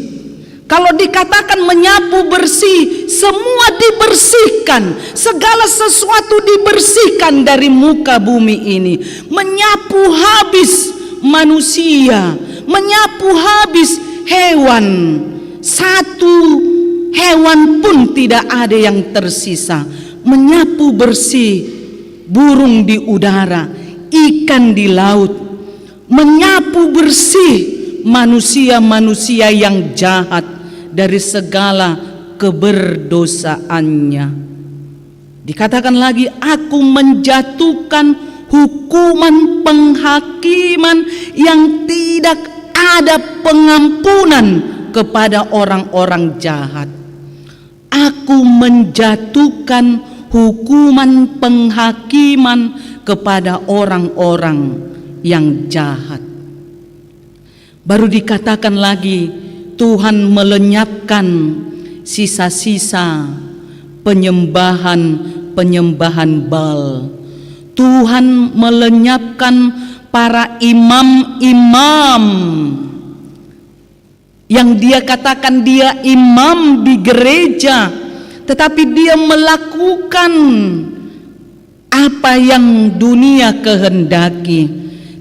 Kalau dikatakan menyapu bersih, semua dibersihkan, segala sesuatu dibersihkan dari muka bumi ini. Menyapu habis manusia, menyapu habis hewan. Satu hewan pun tidak ada yang tersisa. Menyapu bersih burung di udara, ikan di laut, menyapu bersih manusia-manusia yang jahat dari segala keberdosaannya. Dikatakan lagi, "Aku menjatuhkan hukuman penghakiman yang tidak ada pengampunan kepada orang-orang jahat." Aku menjatuhkan hukuman penghakiman kepada orang-orang yang jahat. Baru dikatakan lagi, Tuhan melenyapkan sisa-sisa penyembahan-penyembahan Baal. Tuhan melenyapkan para imam-imam yang dia katakan dia imam di gereja, tetapi dia melakukan apa yang dunia kehendaki.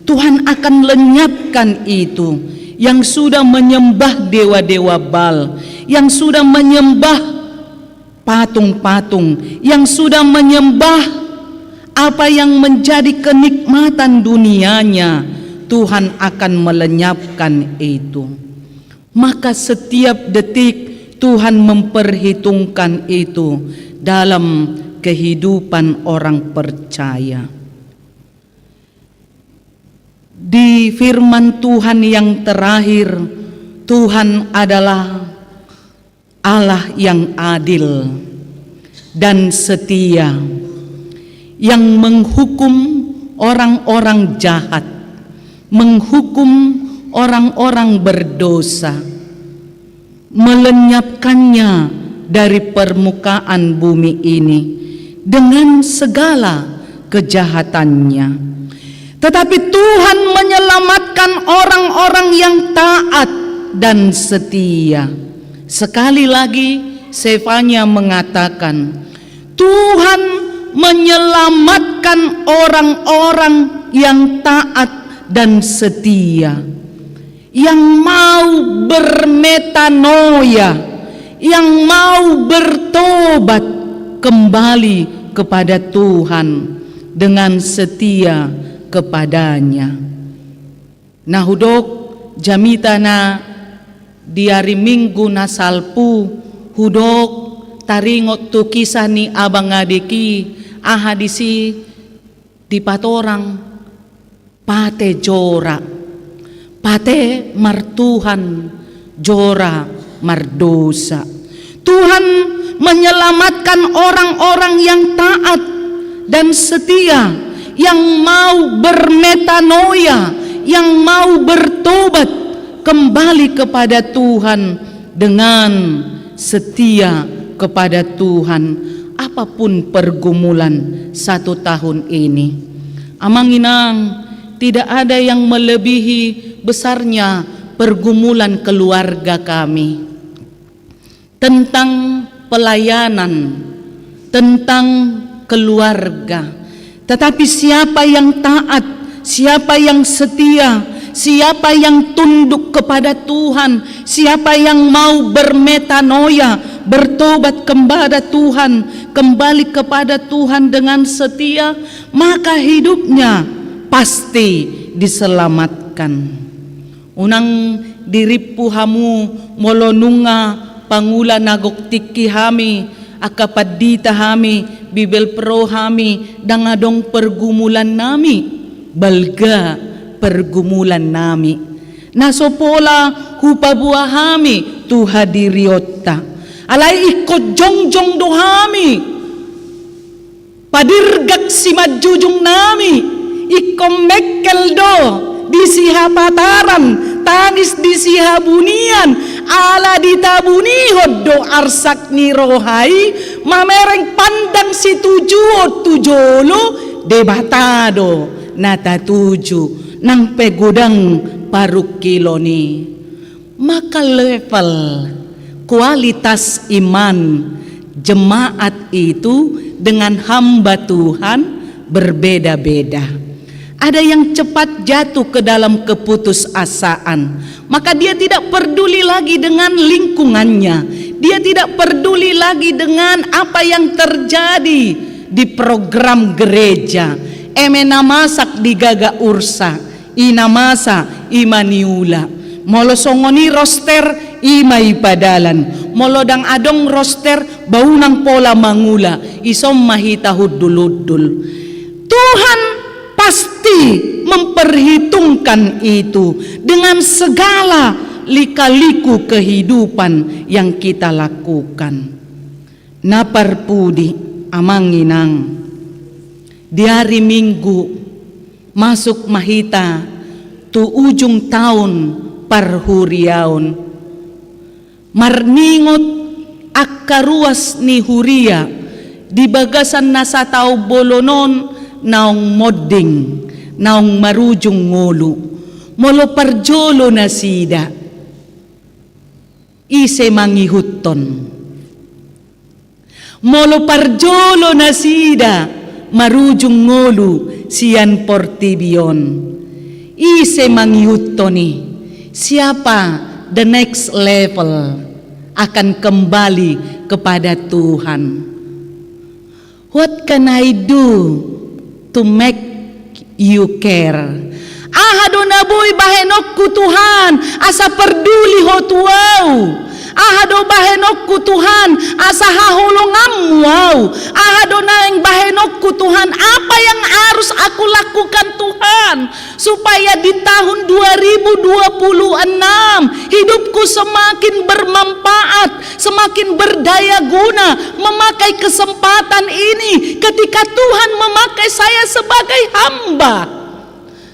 Tuhan akan lenyapkan itu, yang sudah menyembah dewa-dewa Baal, yang sudah menyembah patung-patung, yang sudah menyembah apa yang menjadi kenikmatan dunianya, Tuhan akan melenyapkan itu. Maka setiap detik Tuhan memperhitungkan itu dalam kehidupan orang percaya. Di firman Tuhan yang terakhir, Tuhan adalah Allah yang adil dan setia, yang menghukum orang-orang jahat, menghukum orang-orang berdosa, melenyapkannya dari permukaan bumi ini dengan segala kejahatannya. Tetapi Tuhan menyelamatkan orang-orang yang taat dan setia. Sekali lagi, Zefanya mengatakan, Tuhan menyelamatkan orang-orang yang taat dan setia, yang mau bermetanoia, yang mau bertobat kembali kepada Tuhan dengan setia kepada-Nya. Na hudok jamita na di ari Minggu na salpu, hudok taringot tu kisah ni abang adek i, aha disi dipatorang, pate jora, pate martuhan, jora mardosa. Tuhan menyelamatkan orang-orang yang taat dan setia, yang mau bermetanoia, yang mau bertobat kembali kepada Tuhan dengan setia kepada Tuhan, apapun pergumulan satu tahun ini. Amang inang, tidak ada yang melebihi besarnya pergumulan keluarga kami. Tentang pelayanan, tentang keluarga. Tetapi siapa yang taat, siapa yang setia, siapa yang tunduk kepada Tuhan, siapa yang mau bermetanoia, bertobat kepada Tuhan, kembali kepada Tuhan dengan setia, maka hidupnya pasti diselamatkan. Unang dirimpu hamu molo nunga pangula na gok tingki hami, angka pandita hami, Bibel pro hami, ndang adong pergumulan nami, balga pergumulan nami. Na so pola hupaboa hami tu hadirionta. Alai ingkon jongjong do hami. Padirgak simanjujung nami, ingkon mengkel do di sihapataran, tangis di sihabunian, ala ditabunihon do arsak ni roha i, mamereng pandang situjuon tu jolo, Debata do na tatuju, nang pe godang parungkilon i. Maka level kualitas iman jemaat itu dengan hamba Tuhan berbeda-beda. Ada yang cepat jatuh ke dalam keputusasaan, maka dia tidak peduli lagi dengan lingkungannya, dia tidak peduli lagi dengan apa yang terjadi di program gereja. Eme na masak digaga ursa, i na masa, i ma niula. Molo songon i roster, i ma i padalan. Molo ndang adong roster, ba unang pola mangula. Ison ma hita hundul-hundul. Tuhan pasti memperhitungkan itu dengan segala lika-liku kehidupan yang kita lakukan. Na parpudi, amang inang, di ari Minggu, masuk ma hita tu ujung taon parhuriaon. Marningot angka ruas ni huria di bagasan na sataon bolon on naung monding, naung marujung ngolu. Molo parjolo nasida, ise mangihuthon? Molo parjolo nasida marujung ngolu sian portibi on, ise mangihuthon i? Siapa the next level akan kembali kepada Tuhan? What can I do to make you care? Aha do na boi bahenonku Tuhan, asa parduli Ho tu ahu? Aha do bahenonku Tuhan, asa haholonganmu ahu? Aha do naeng bahenonku Tuhan, apa yang harus aku lakukan Tuhan, supaya di tahun dua ribu dua puluh enam hidupku semakin bermanfaat, semakin berdaya guna memakai kesempatan ini ketika Tuhan memakai saya sebagai hamba,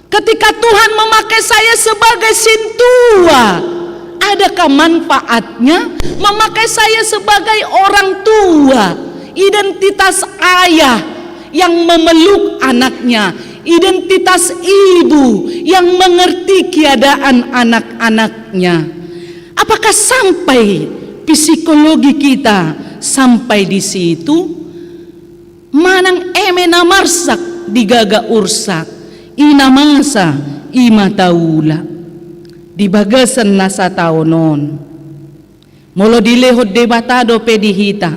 ketika Tuhan memakai saya sebagai sintua? Adakah manfaatnya memakai saya sebagai orang tua? Identitas ayah yang memeluk anaknya, identitas ibu yang mengerti keadaan anak-anaknya. Apakah sampai psikologi kita sampai di situ? Manang eme na marsak digaga ursa, i na masa, i ma taula. Di bagasan na sataon on, molo dilehon Debata dope di hita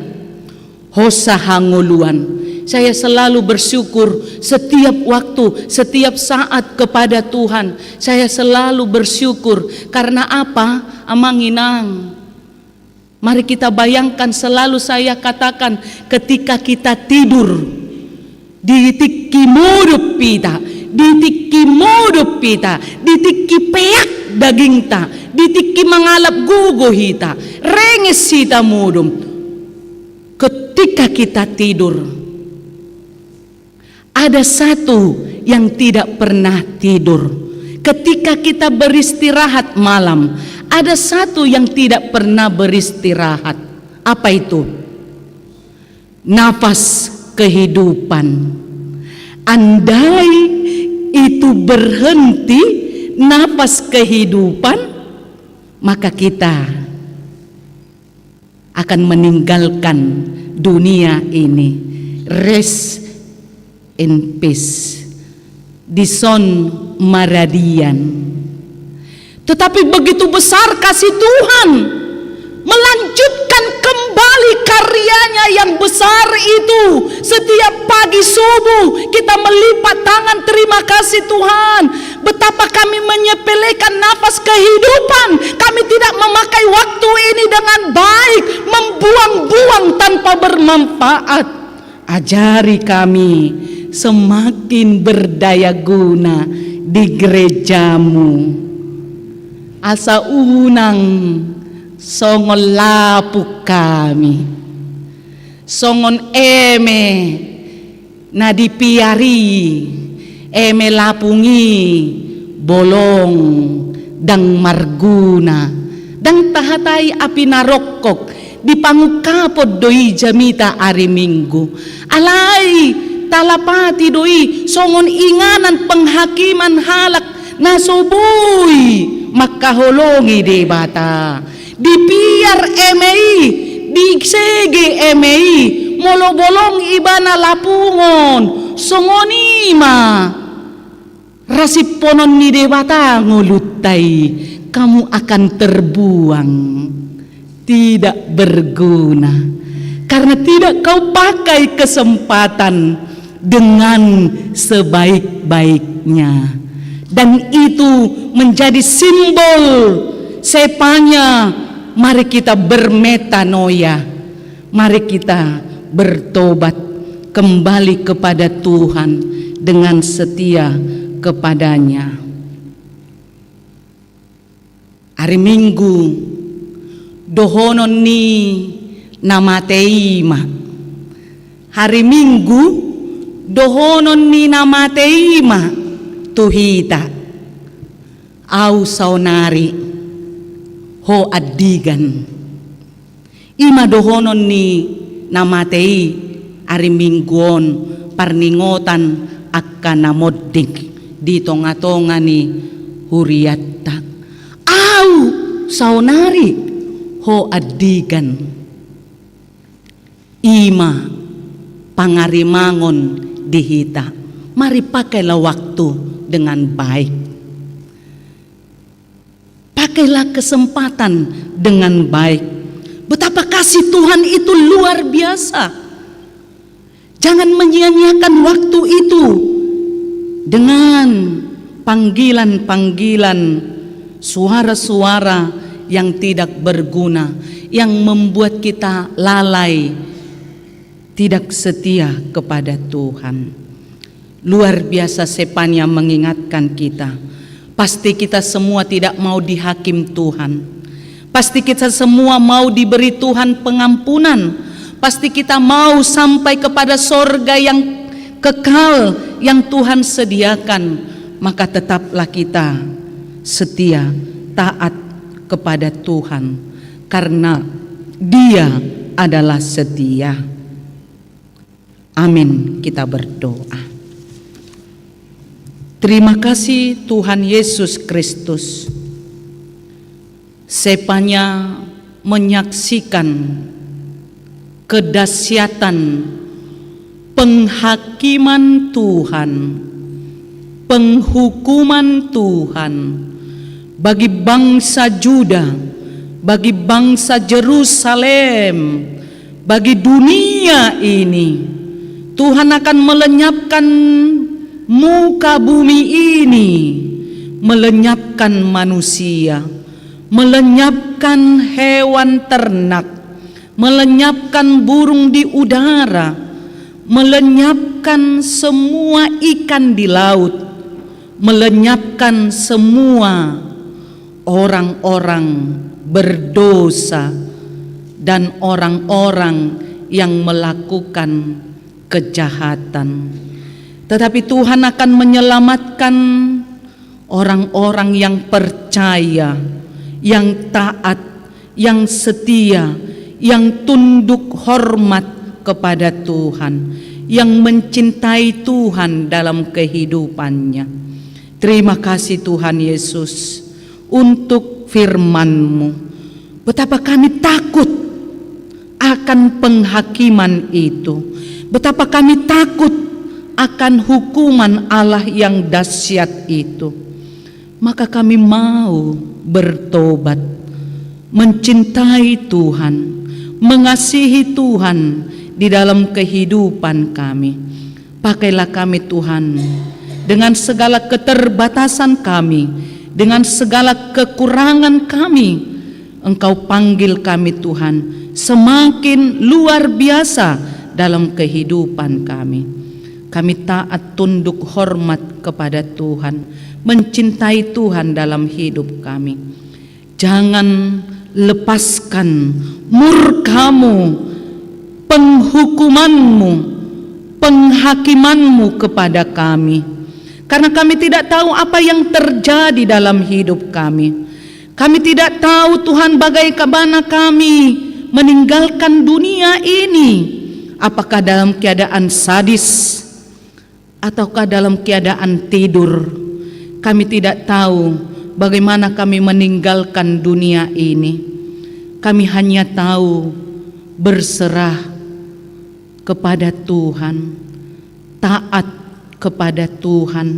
hosa hangoluan, saya selalu bersyukur setiap waktu, setiap saat kepada Tuhan. Saya selalu bersyukur. Karena apa, amang inang? Mari kita bayangkan, selalu saya katakan, ketika kita tidur, di tingki modom hita, di tingki modom hita, di tingki peak dagingta, di tingki mangalap gogo hita, renges hita modom. Ketika kita tidur, ada satu yang tidak pernah tidur. Ketika kita beristirahat malam, ada satu yang tidak pernah beristirahat. Apa itu? Nafas kehidupan. Andai itu berhenti, nafas kehidupan, maka kita akan meninggalkan dunia ini. Rest in peace. Dison maradian. Tetapi begitu besar kasih Tuhan melanjutkan kembali karyanya yang besar itu. Setiap pagi subuh kita melipat tangan, terima kasih Tuhan. Betapa kami menyepelekan nafas kehidupan. Kami tidak memakai waktu ini dengan baik, membuang-buang tanpa bermanfaat. Ajari kami semakin berdaya guna di gerejamu. Asa unang songon lapung hami, songon eme na dipiar i, eme lapung i bolong, ndang marguna, ndang tahatai api na rongkok, dipangungkapon do i jamita ari Minggu. Alai talapati do i songon inganan penghakiman halak na so boi mangkaholongi Debata. Dipiar eme i, disege eme i, molo bolong ibana lapungon, songon i ma rasiphonon ni Debata ngolunta i, kamu akan terbuang, tidak berguna, karena tidak kau pakai kesempatan dengan sebaik-baiknya. Dan itu menjadi simbol sepanya, mari kita bermetanoia, mari kita bertobat kembali kepada Tuhan dengan setia kepada-Nya. Ari Minggu dohonon ni na mate i ma. Ari Minggu dohonon ni na mate i ma tu hita: Au saonari, ho andigan. I ma dohonon ni na mate i ari Minggu on, parningotan angka na monding di tonga-tonga ni hurianta. Au saonari, ho andigan. I ma pangarimangon di hita. Mari pakailah waktu dengan baik. Pakailah kesempatan dengan baik. Betapa kasih Tuhan itu luar biasa. Jangan menyia-nyiakan waktu itu dengan panggilan-panggilan, suara-suara yang tidak berguna, yang membuat kita lalai, tidak setia kepada Tuhan. Luar biasa sepanya mengingatkan kita. Pasti kita semua tidak mau dihakim Tuhan. Pasti kita semua mau diberi Tuhan pengampunan. Pasti kita mau sampai kepada sorga yang kekal yang Tuhan sediakan. Maka tetaplah kita setia, taat kepada Tuhan, karena Dia adalah setia. Amin. Kita berdoa. Terima kasih Tuhan Yesus Kristus. Sepanya menyaksikan kedahsyatan penghakiman Tuhan, penghukuman Tuhan bagi bangsa Juda, bagi bangsa Jerusalem, bagi dunia ini. Tuhan akan melenyapkan muka bumi ini, melenyapkan manusia, melenyapkan hewan ternak, melenyapkan burung di udara, melenyapkan semua ikan di laut, melenyapkan semua orang-orang berdosa dan orang-orang yang melakukan kejahatan. Tetapi Tuhan akan menyelamatkan orang-orang yang percaya, yang taat, yang setia, yang tunduk hormat kepada Tuhan, yang mencintai Tuhan dalam kehidupannya. Terima kasih Tuhan Yesus untuk firman-Mu. Betapa kami takut akan penghakiman itu. Betapa kami takut akan hukuman Allah yang dahsyat itu. Maka kami mau bertobat, mencintai Tuhan, mengasihi Tuhan di dalam kehidupan kami. Pakailah kami, Tuhan, dengan segala keterbatasan kami, dengan segala kekurangan kami. Engkau panggil kami, Tuhan, semakin luar biasa dalam kehidupan kami. Kami taat, tunduk hormat kepada Tuhan, mencintai Tuhan dalam hidup kami. Jangan lepaskan murka-Mu, penghukuman-Mu, penghakiman-Mu kepada kami. Karena kami tidak tahu apa yang terjadi dalam hidup kami. Kami tidak tahu, Tuhan, bagaimana kami meninggalkan dunia ini. Apakah dalam keadaan sadis, ataukah dalam keadaan tidur? Kami tidak tahu bagaimana kami meninggalkan dunia ini. Kami hanya tahu berserah kepada Tuhan, taat kepada Tuhan,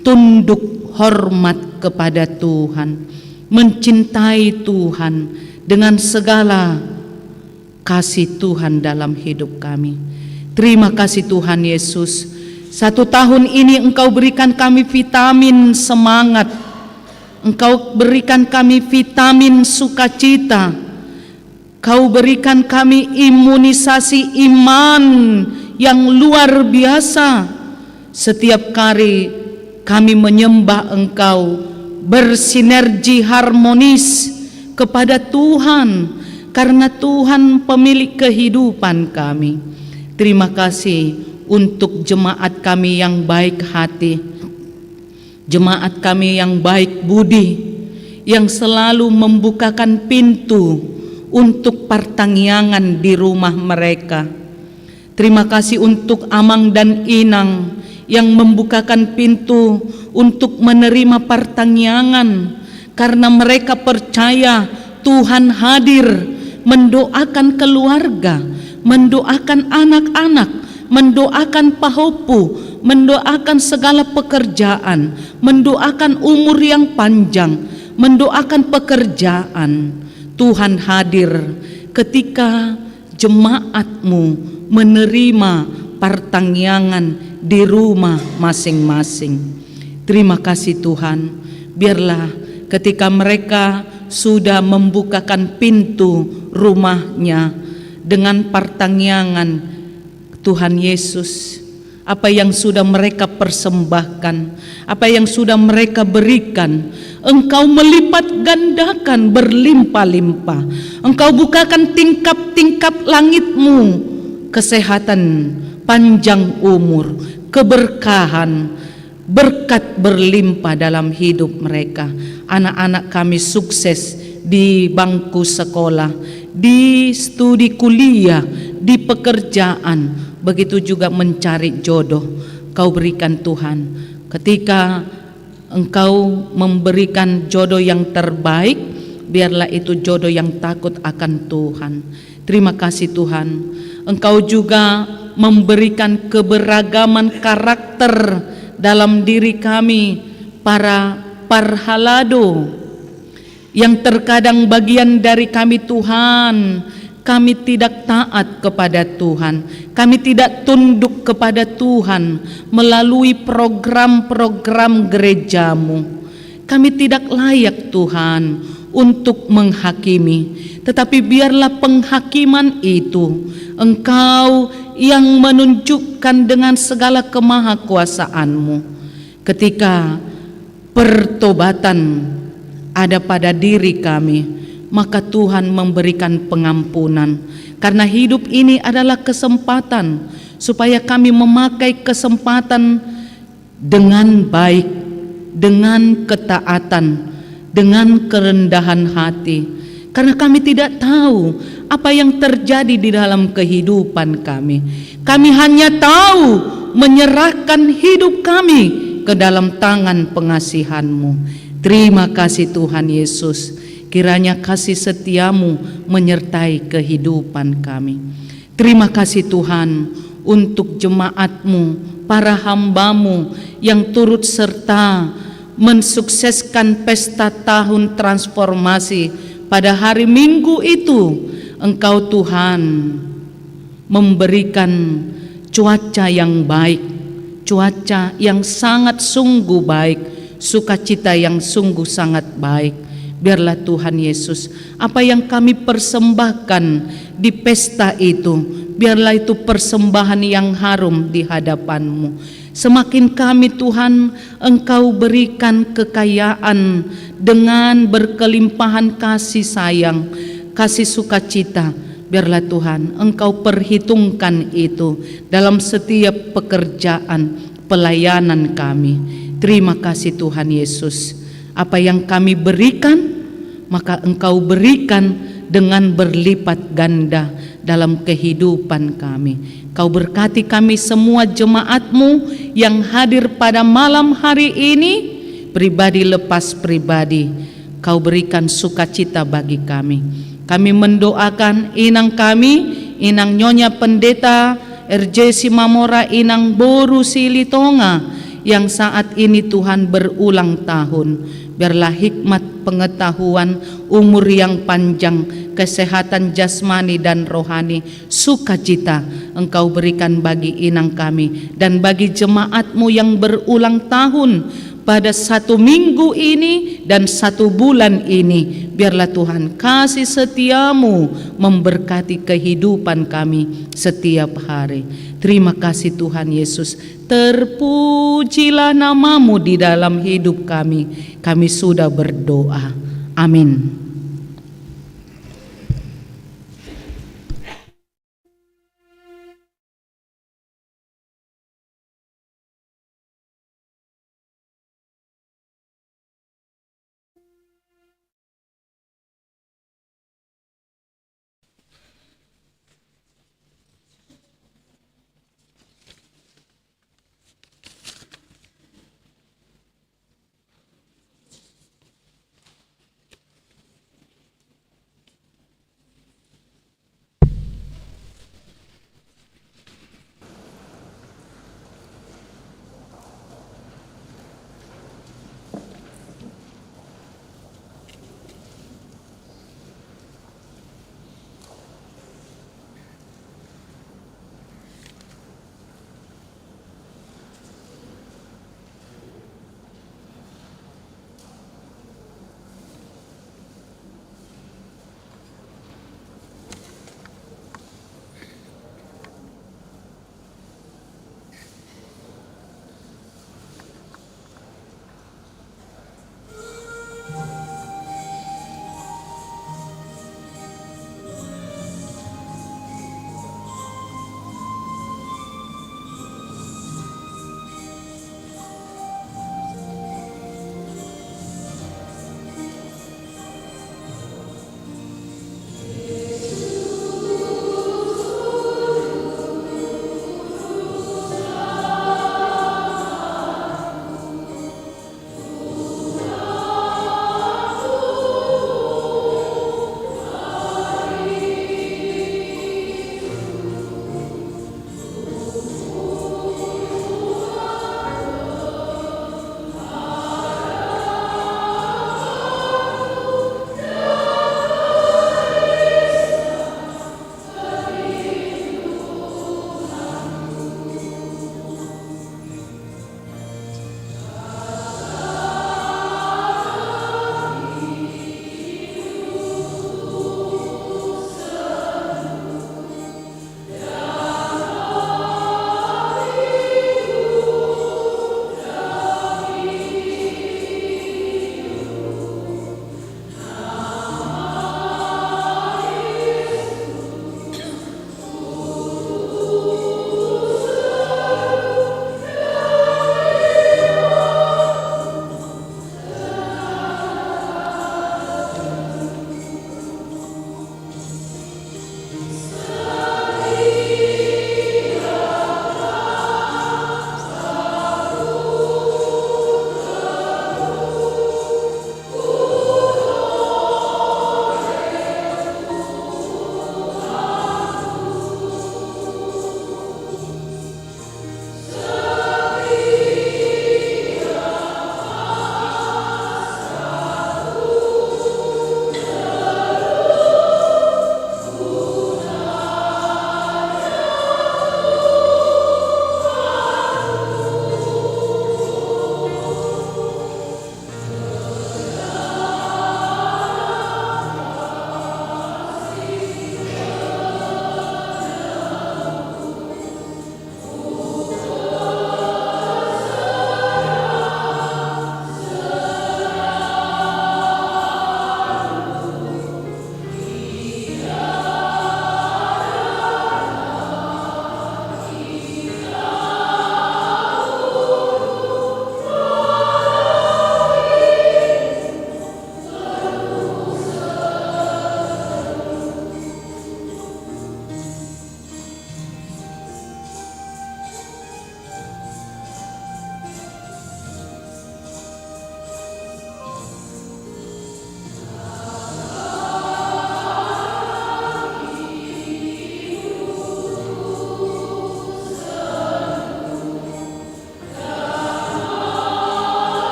tunduk hormat kepada Tuhan, mencintai Tuhan dengan segala kasih Tuhan dalam hidup kami. Terima kasih, Tuhan Yesus. Satu tahun ini Engkau berikan kami vitamin semangat. Engkau berikan kami vitamin sukacita. Kau berikan kami imunisasi iman yang luar biasa. Setiap kali kami menyembah Engkau, bersinergi harmonis kepada Tuhan, karena Tuhan pemilik kehidupan kami. Terima kasih untuk jemaat kami yang baik hati, jemaat kami yang baik budi, yang selalu membukakan pintu untuk partangiangan di rumah mereka. Terima kasih untuk amang dan inang yang membukakan pintu untuk menerima partangiangan, karena mereka percaya Tuhan hadir mendoakan keluarga, mendoakan anak-anak, mendoakan pahompu, mendoakan segala pekerjaan, mendoakan umur yang panjang, mendoakan pekerjaan. Tuhan hadir ketika jemaat-Mu menerima partangiangan di rumah masing-masing. Terima kasih, Tuhan. Biarlah ketika mereka sudah membukakan pintu rumahnya dengan partangiangan, Tuhan Yesus, apa yang sudah mereka persembahkan, apa yang sudah mereka berikan, Engkau melipat gandakan berlimpah-limpah. Engkau bukakan tingkap-tingkap langit-Mu, kesehatan, panjang umur, keberkahan, berkat berlimpah dalam hidup mereka. Anak-anak kami sukses di bangku sekolah, di studi kuliah, di pekerjaan, begitu juga mencari jodoh. Kau berikan, Tuhan, ketika Engkau memberikan jodoh yang terbaik, biarlah itu jodoh yang takut akan Tuhan. Terima kasih, Tuhan. Engkau juga memberikan keberagaman karakter dalam diri kami, para parhalado, yang terkadang bagian dari kami, Tuhan, kami tidak taat kepada Tuhan, kami tidak tunduk kepada Tuhan melalui program-program gereja-Mu. Kami tidak layak, Tuhan, untuk menghakimi, tetapi biarlah penghakiman itu Engkau yang menunjukkan dengan segala kemahakuasaan-Mu. Ketika pertobatan ada pada diri kami, maka Tuhan memberikan pengampunan. Karena hidup ini adalah kesempatan supaya kami memakai kesempatan dengan baik, dengan ketaatan, dengan kerendahan hati, karena kami tidak tahu apa yang terjadi di dalam kehidupan kami. Kami hanya tahu menyerahkan hidup kami ke dalam tangan pengasihan-Mu. Terima kasih Tuhan Yesus, kiranya kasih setia-Mu menyertai kehidupan kami. Terima kasih Tuhan untuk jemaat-Mu, para hamba-Mu yang turut serta mensukseskan pesta tahun transformasi pada hari Minggu itu. Engkau Tuhan memberikan cuaca yang baik, cuaca yang sangat sungguh baik, sukacita yang sungguh sangat baik. Biarlah Tuhan Yesus, apa yang kami persembahkan di pesta itu, biarlah itu persembahan yang harum di hadapan-Mu. Semakin kami, Tuhan, Engkau berikan kekayaan dengan berkelimpahan kasih sayang, kasih sukacita. Biarlah, Tuhan, Engkau perhitungkan itu dalam setiap pekerjaan pelayanan kami. Terima kasih, Tuhan Yesus. Apa yang kami berikan, maka Engkau berikan dengan berlipat ganda dalam kehidupan kami. Kau berkati kami semua jemaat-Mu yang hadir pada malam hari ini, pribadi lepas pribadi. Kau berikan sukacita bagi kami. Kami mendoakan inang kami, Inang Nyonya Pendeta R J Simamora, Inang Boru Silitonga, yang saat ini, Tuhan, berulang tahun. Biarlah hikmat, pengetahuan, umur yang panjang, kesehatan jasmani dan rohani, sukacita Engkau berikan bagi inang kami dan bagi jemaat-Mu yang berulang tahun pada satu minggu ini dan satu bulan ini. Biarlah, Tuhan, kasih setia-Mu memberkati kehidupan kami setiap hari. Terima kasih, Tuhan Yesus. Terpujilah nama-Mu di dalam hidup kami. Kami sudah berdoa. Amin.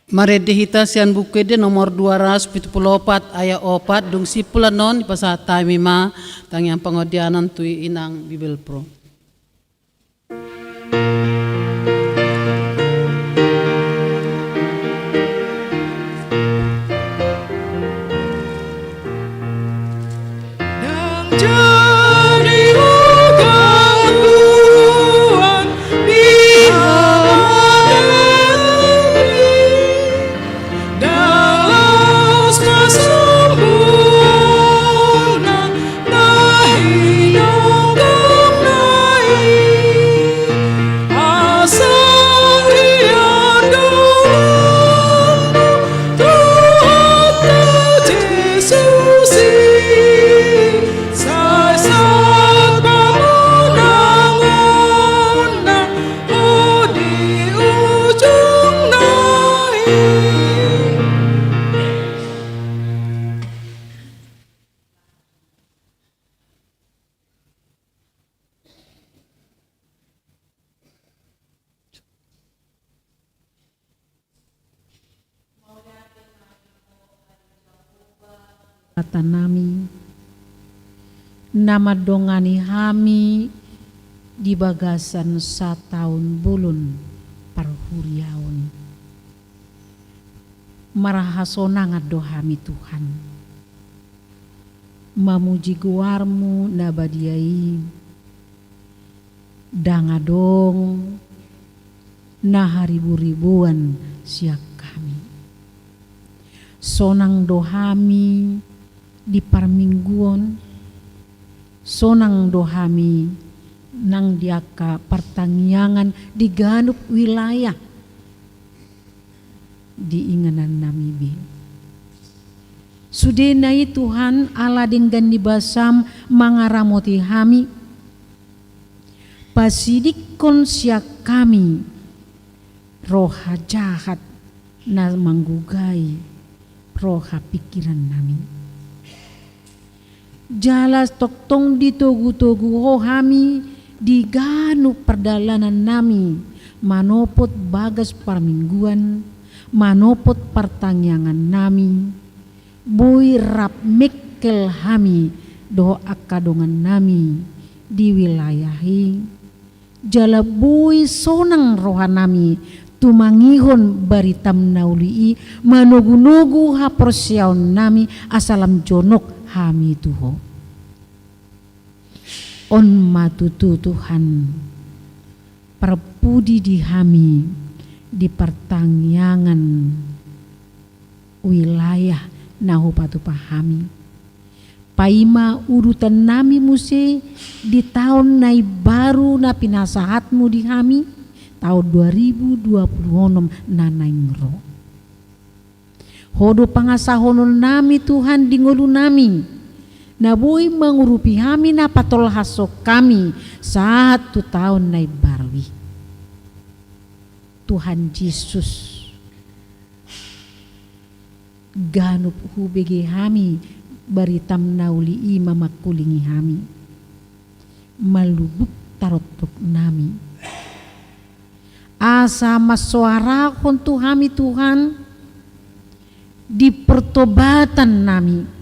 Marende hita sian Buku Ende nomor dua ratus pitu pulu opat ayat opat, dung simpul annon dipasahat hami ma tangiang pangodianan tu inang Bibelvrouw. Tuhanami, na mandongani hami di bagasan sataon bolon parhuriaon. Marhasonangan do hami, Tuhan, mamuji goarmu na badia i. Ndang adong na hariburibuan sian hami. Sonang do hami di parmingguon, sonang do hami nang di angka partangiangan di ganup wilayah di inganannami be. Sudena i, Tuhan, ala denggan ni basam mangaramoti hami, pasidingkon sian hami roha jahat na manggugai roha pingkirannami. Jala tongtong ditogutogu Ho hami di ganup pardalanannami, manopot bagas parmingguan, manopot partangiangannami, boi rap mengkel hami dohot angka dongannami di wilayah i. Jala boi sonang rohanami tumangihon baritam na uli i, manogunogu haporseaonnami asa lam jonok hami tu Ho. On ma tutu, Tuhan, parpudi di hami di partangiangan wilayah na hupatupa hami. Paima udutannami muse di taon na imbaru na pinasahatmu di hami, taon dua ribu dua puluh onom na naeng ro. Ho do pangasahononnami, Tuhan, di ngolunami, na boi mangurupi hami, na patolhashon hami sahat tu taon na imbaru i. Tuhan Jesus, ganup hubege hami baritam na uli i ma mangkulingi hami. Malubuk tarotopnami, asa mansoarahon tu hami, Tuhan, di pertobatannami.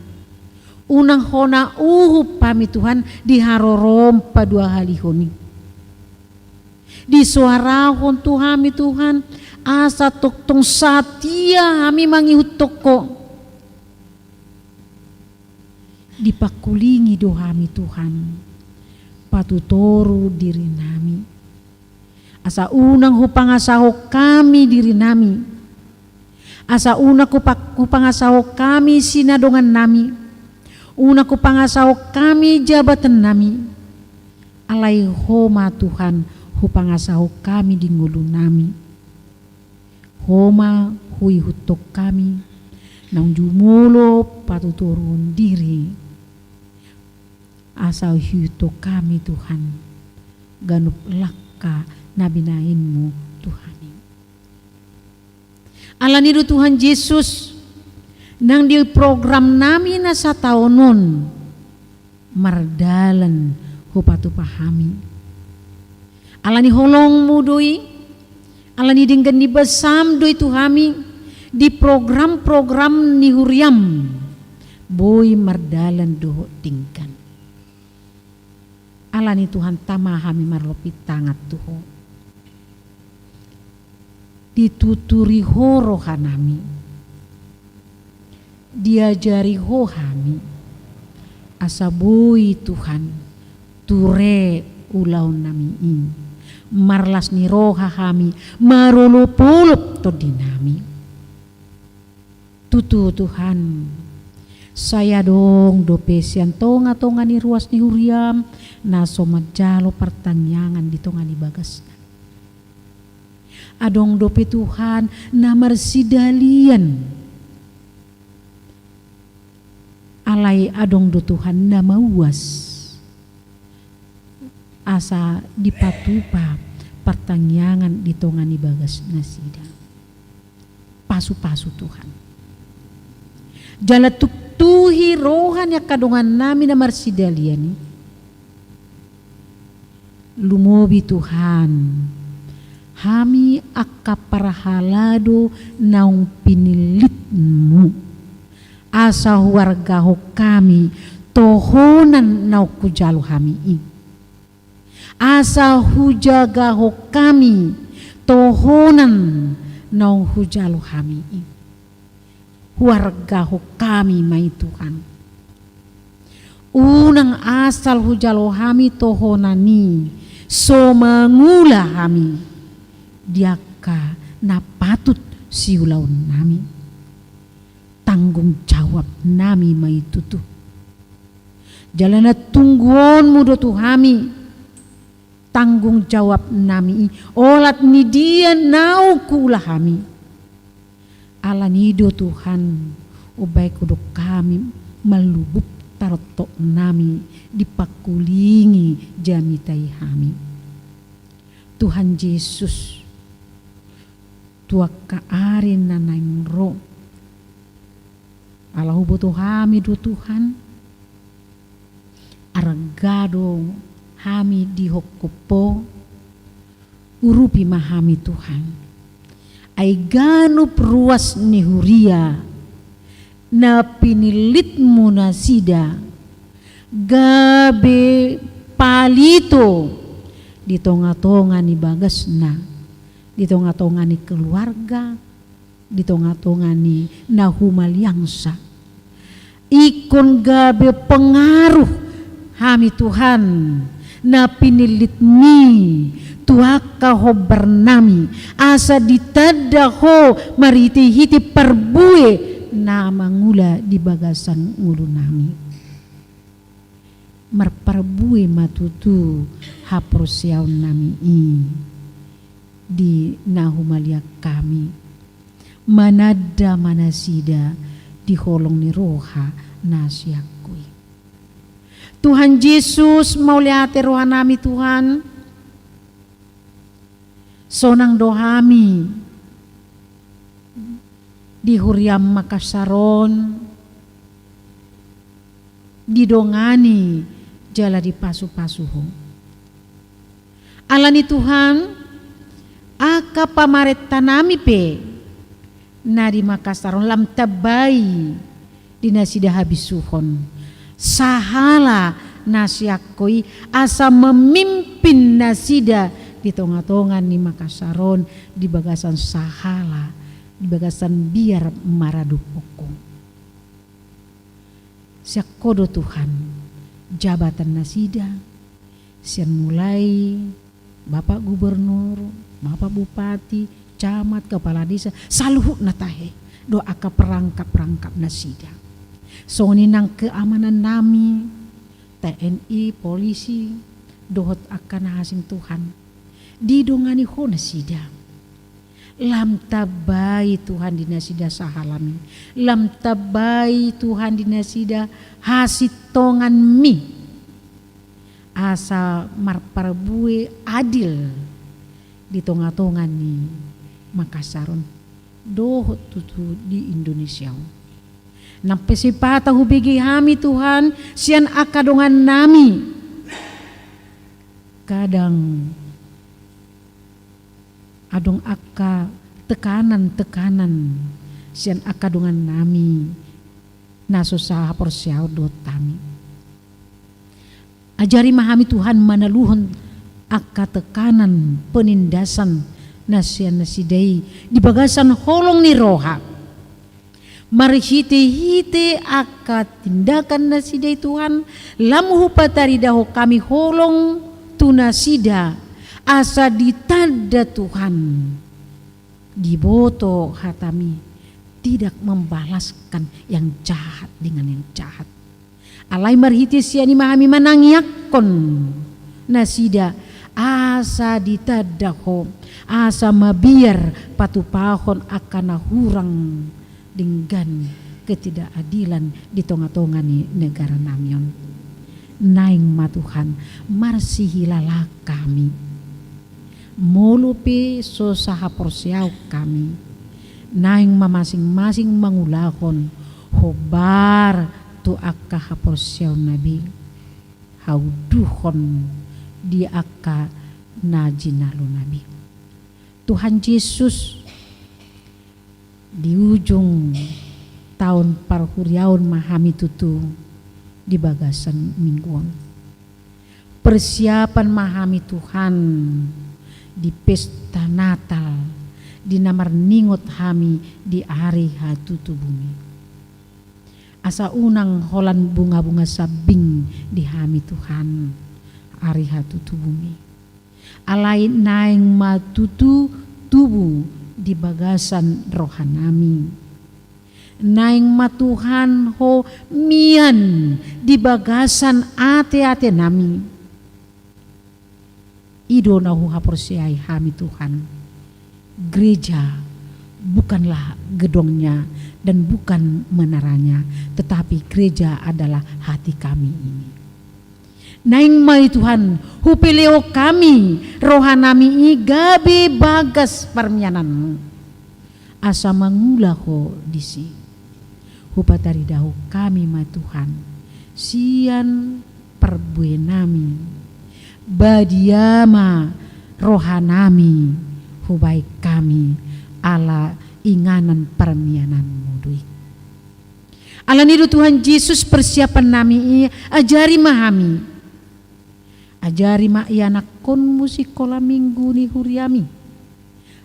Unang hona uhup hami, Tuhan, di harorom paduahalihon i. Disoarahon tu hami, Tuhan, asa tongtong satia hami mangihuthon Ho. Dipangkulingi do hami, Tuhan, patutoru dirinami. Asa unang hupangasahon hami dirinami. Asa unang hupa-, hupangasahon hami sinadongannami. Unang hupangasahon hami jabatannami. Alai Ho ma, Tuhan, hupangasahon hami di ngolunami. Ho ma huihuthon hami naung jumolo patutoruon diri. Asa huihuthon hami, Tuhan, ganup langka na binahenmu tu hami. Alani do, Tuhan Jesus, nang di programnami na sataon on, mardalan hupatupa hami. Alani holongmu do i, alani denggan ni basam do i tu hami, di program-program ni huriam boi mardalan dohot denggan. Alani Tuhan, tama hami marlompit tangan tu Ho. Dituturi Ho rohanami, diajari Ho hami, asa boi Tuhan ture ulaonnami i, marlas ni roha hami, marolopolop tondinami. Tutu Tuhan, sai adong dope sian tongatonga ni ruas ni huriam na so manjalo partangiangan di tonga ni bagasna. Adong dope Tuhan na marsidalian. Alai adong do Tuhan na mauas asa dipatupa partangiangan di tonga ni bagas nasida. Pasupasu Tuhan. Jala tuktuhi roha ni angka dongannami na marsidalian i. Lumobi Tuhan, hami angka parhalado naung pinillitmu, asa huargahon hami tohonan naung hujalo hami i. Asa hujagahon hami tohonan naung hujalo hami i. Huargahon hami ma i Tuhan. Unang asal hujalo hami tohonan i so mangula hami di angka na patut siulaonnami. Tanggung jawabnami ma i tutu. Jala na tungguonmu do tu hami tanggung jawabnami i, olat ni dia naung huula hami. Alani i do Tuhan, umbahen hudok hami mallubup taroktoknami dipangkulingi jamita i hami. Tuhan Jesus, tu angka ari na naeng ro, ala huboto hami do Tuhan, arga do hami dihophop Ho, urupi ma hami Tuhan. Ai ganup ruas ni huria na pinillitmu nasida gabe palito di tongatonga ni bagasna, di tongatonga ni keluarga, di tongatonga ni na humaliangsa. Ingkon gabe pengaruh hami Tuhan na pinillitmi tu angka hombarnami, asa ditanda Ho marhitehite parbue na mangula di bagasan ngolunami. Marparbue ma tutu haporseaonnami i di na humaliang hami, mananda ma nasida di holong ni roha na siangkup i. Tuhan Jesus, mauliate rohanami Tuhan, sonang do hami di huriam Makassar on didongani jala dipasupasu Ho. Alani Tuhan, angka pamarentanami pe na di Makassar on lam tambai di nasida habisuhon sahala na siangkup i, asa memimpin nasida di tongatonga ni Makassar on di bagasan sahala, di bagasan biar maradophon Ho. Sian Ho do Tuhan jabatan nasida, sian mulai Bapak Gubernur, Bapak Bupati, Camat, Kepala Desa, saluhutna tahe dohot angka perangkap-perangkap nasida. Songon i nang keamanannami, T N I, polisi, dohot angka na asing Tuhan. Didongani Ho nasida. Lam tambai Tuhan di nasida sahalami. Lam tambai Tuhan di nasida hasintonganmi. Asa marparbue adil di tongatonga ni Makassar on dohot tutu di Indonesia on. Nang pe sipata hubege hami Tuhan sian angka dongannami. Kadang adong angka tekanan-tekanan sian angka dongan nami na so sahaporseaon dohot hami. Ajari ma hami Tuhan manaluhon angka tekanan penindasan na sian nasida i di bagasan holong ni roha. Marhite-hite angka tindakan nasida i Tuhan, lam hupataridahon hami holong tu nasida, asa ditanda Tuhan. Diboto hataMi, tidak membalaskan yang jahat dengan yang jahat. Alai marhite sian i ma hami manangiangkon nasida, asa ditanda Ho, asa mabiar patupahon angka na hurang denggan ketidakadilan di tonga-tonga ni negara nami on. Naeng ma Tuhan, marsihilala hami. Molo pe so sahaporseaon hami, naeng ma masing-masing mangulahon hombar tu angka haporseaonna be, hauduhon di angka na jinalona be. Tuhan Jesus, di ujung taon parhuriaon ma hami tutu di bagasan minggu on. Persiapan ma hami Tuhan di pesta Natal, di na marningot hami di ari hatutubuMi. Asa unang holan bunga-bunga sambing di hami Tuhan, ari hatutubuMi. Alai naeng ma tutu tubu di bagasan rohanami. Naeng ma Tuhan Ho mian di bagasan ate-atenami. I do na huhaporseai hami Tuhan. Gereja bukanlah gedongnya dan bukan menaranya, tetapi gereja adalah hati kami ini. Naeng ma i Tuhan, hupelehon hami rohanami i gabe bagas parmiananMu, asa mangula Ho disi. Hupataridahon hami ma Tuhan, sian parbuenami, badia ma rohanami hubaen hami ala inganan parmiananMu do i. Alani do Tuhan Jesus persiapannami i, ajari ma hami. Ajari ma ianakhonMu sikola minggu ni huriami.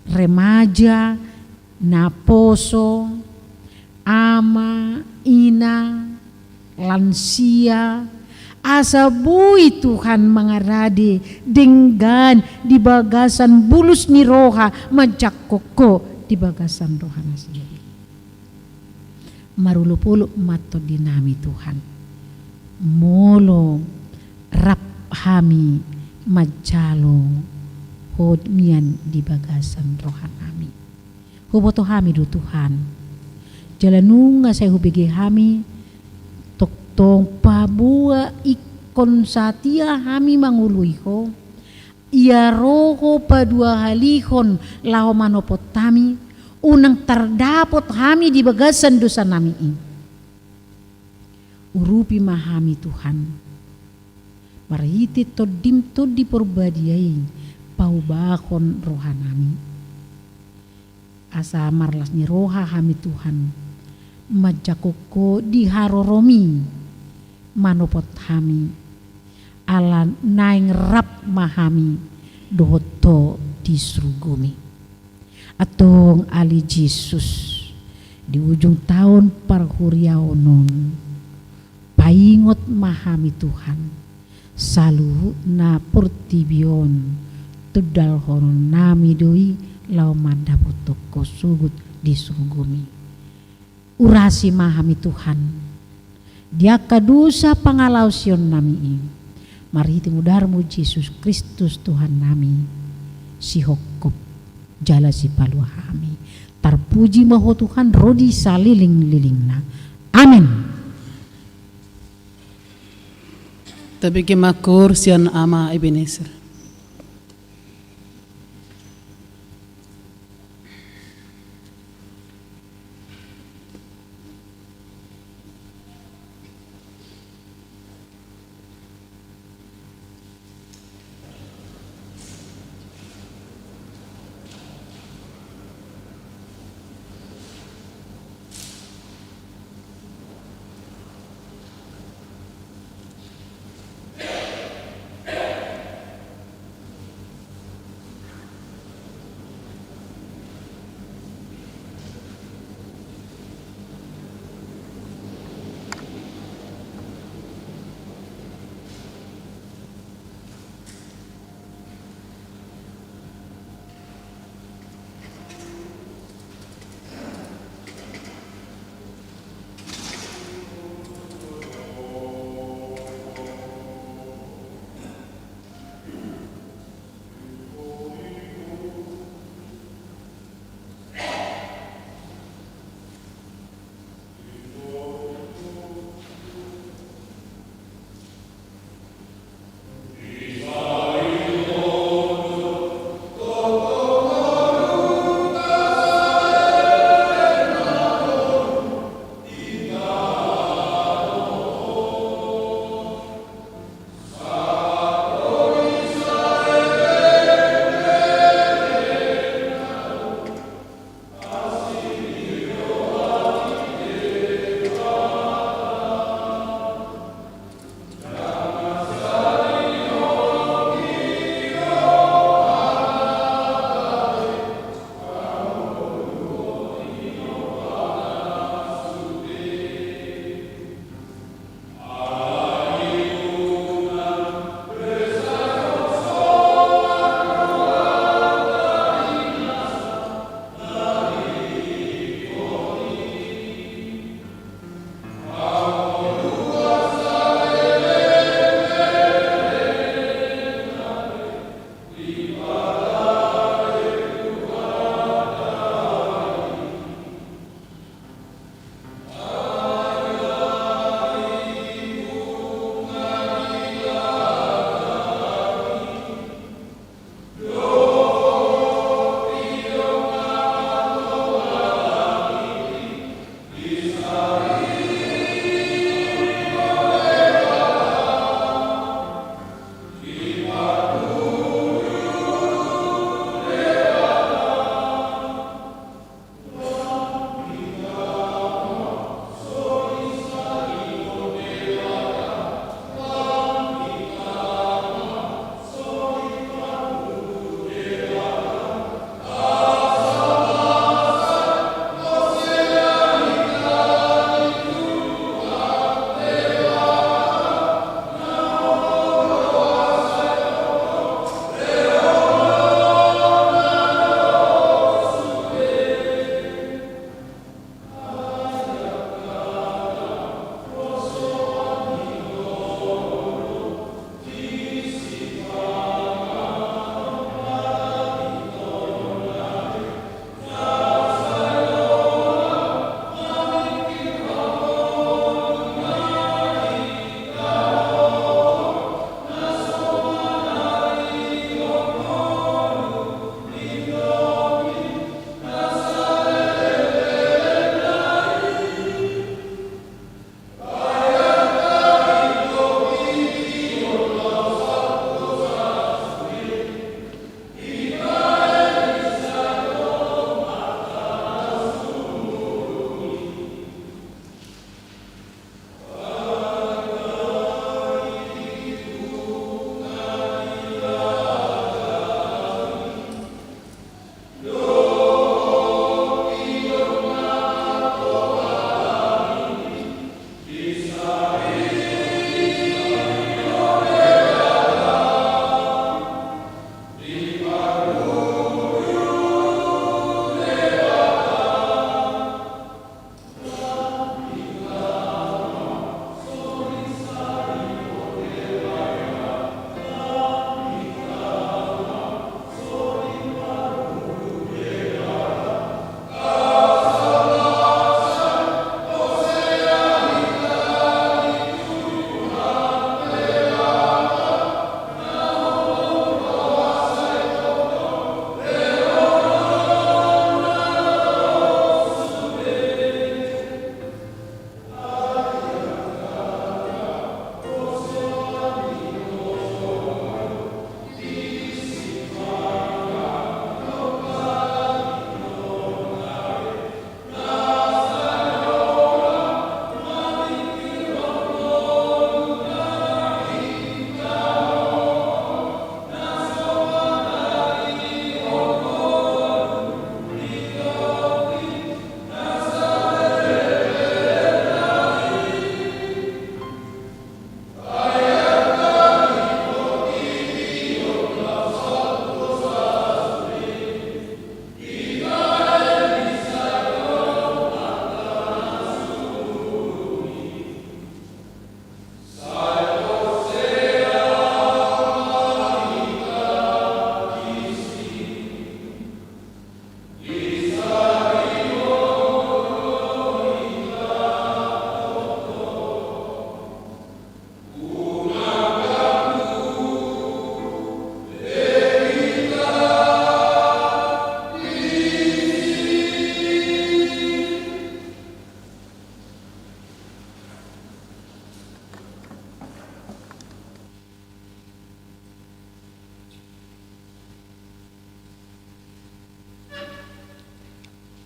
Remaja, naposo, ama, ina, lansia, asa boi Tuhan mangarade denggan di bagasan bulus ni roha manjangkon Ho di bagasan rohanasida. Marolopolop ma tondinami Tuhan. Molo rap hami manjalo Ho mian di bagasan rohanami. Huboto hami do Tuhan. Jala nunga sai hubege hami tongtong paboa ingkon satia hami mangoloi Ho. Ia ro Ho paduahalihon laho manopot hami, unang tardapot hami di bagasan dosanami i. Urupi ma hami Tuhan. Marhite TondiM Tondi Porbadia i paubahon rohanami. Asa marlas ni roha hami Tuhan, manjangkon Ho di haroroMi manopot hami, ala naeng rap ma hami dohot Ho di surgoMi. Antong ale Jesus, di ujung taon parhuriaon on, paingot ma hami Tuhan, saluhutna portibi on, tundalhononnami do i laho mandapothon Ho sogot di surgoMi. Urasi ma hami Tuhan, di angka dosa pangalaosionnami i, marhite mudarMu Jesus Kristus Tuhannami, sihophop jala sipalua hami. Tarpuji ma Ho Tuhan ro di salelenglelengna. Amen. Tabege ma koor sian Ama Ebenezer.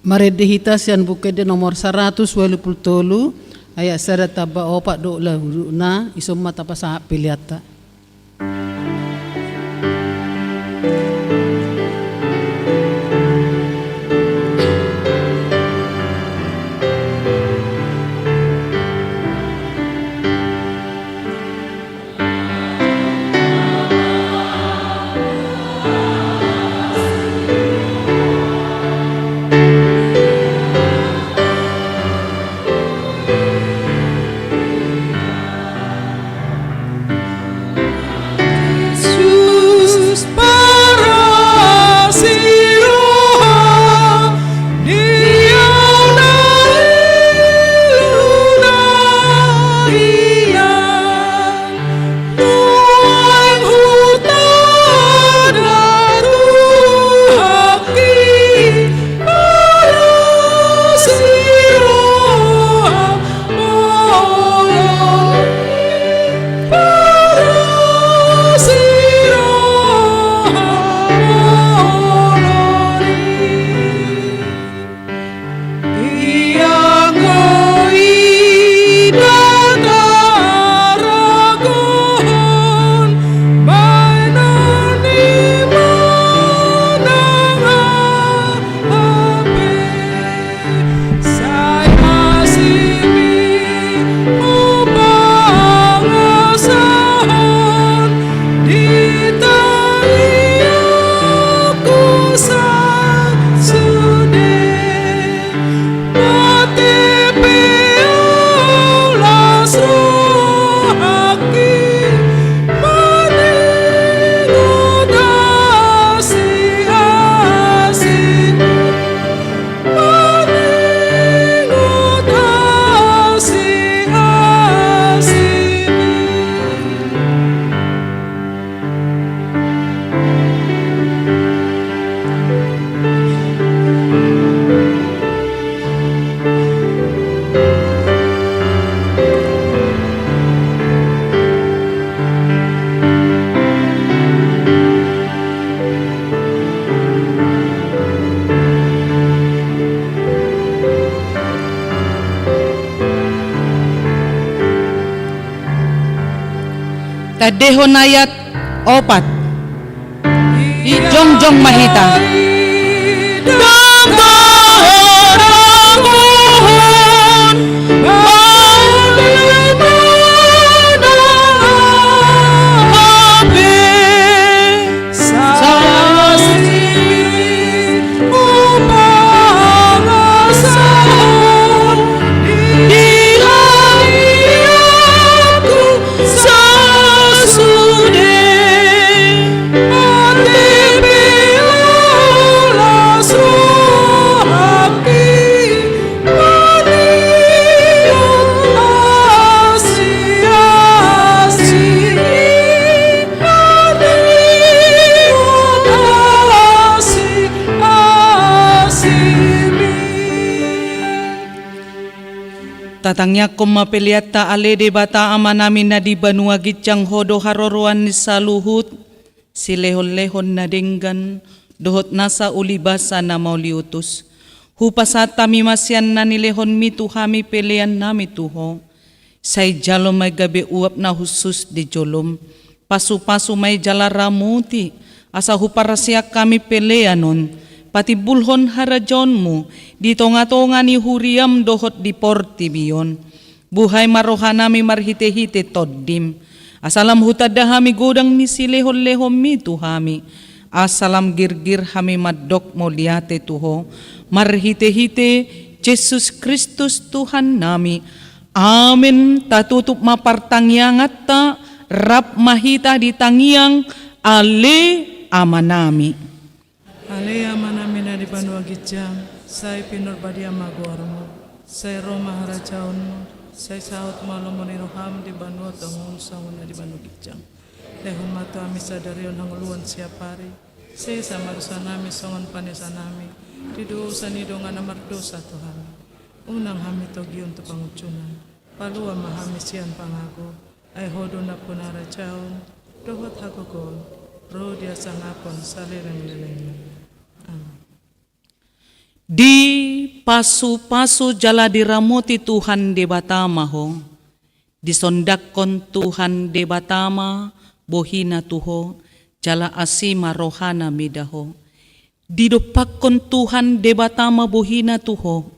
Marende hita sian Buku Ende nomor saratus ualu pulu tolu, ayat sada tamba opat dohot na ujungna, ison ma tapasahat peleanta. Tandehon ayat opat. Jongjong ma hita. Tatangiangkon ma peleanta. Ale Debata Amanami na di banua ginjang, Ho do haroroan ni saluhut, silehonlehon na denggan dohot nasa uli basa na mauliutus. Hupasahat hami ma sian na nilehonmi tu hami peleannami tu Ho. Sai jalo ma i gabe uap na hushus di jolom. Pasupasu ma i jala ramoti, asa huparsiak hami pelean on patimbulhon harajaonmu di tongatonga ni huriam dohot di portibi on. Buhai ma rohanami marhitehite Tondim, asa lam hutanda hami godang ni silehonlehonmi tu hami, asa lam girgir hami mandok mauliate tu Ho, marhitehite Jesus Kristus Tuhannami. Amen. Tatutup ma partangianganta, rap ma hita di tangiang. Ale Amanami. Ale Amanami na di banua ginjang, sai pinarbadia ma goarmu, sai ro ma harajaonmu, sai saut ma lomo ni roham di banua tonga on songon na di banua ginjang. Lehon ma tu hami sadari on hangoluan siapari, sesa ma dosanami songon panesanami di dosa ni dongan na mardosa tu hami. Unang hami togihon tu pangunjunan, palua ma hami sian pangago, ai Ho do nampuna harajaon dohot hagogoon ro di hasangapon salelenglelengna. Amen. Di Dipasupasu jala diramoti Tuhan Debata ma ho. Disondanghon Tuhan Debata ma bohina tu ho, jala asi ma rohana mida ho. Didompakhon Tuhan Debata ma bohina tu ho,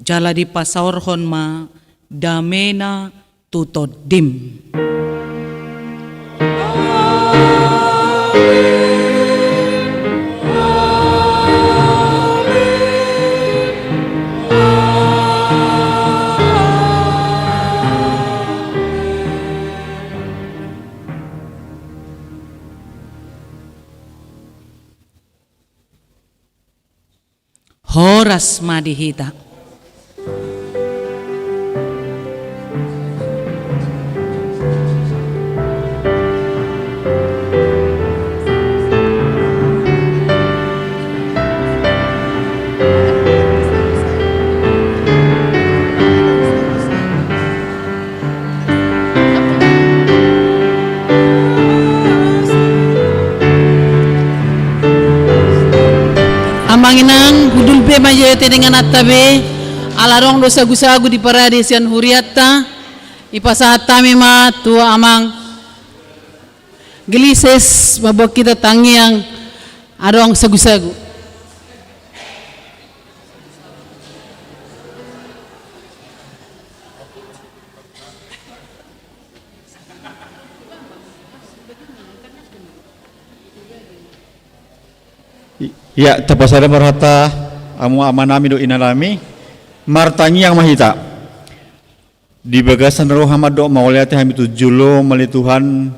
jala dipasaorhon ma damena tu tondim. Horas ma di hita. Amang inang, hundul be ma i ate denggan ate be, ala adong do sagusagu diparade sian hurianta, dipasahat hami ma tu amang Gelises mamboan hita tangiang adong sagusagu. I-, ia, tapasada ma rohanta, hamu amanami dohot inanami, martangiang ma hita. Di bagasan roha mandok mauliate hami tu joloM ale Tuhan,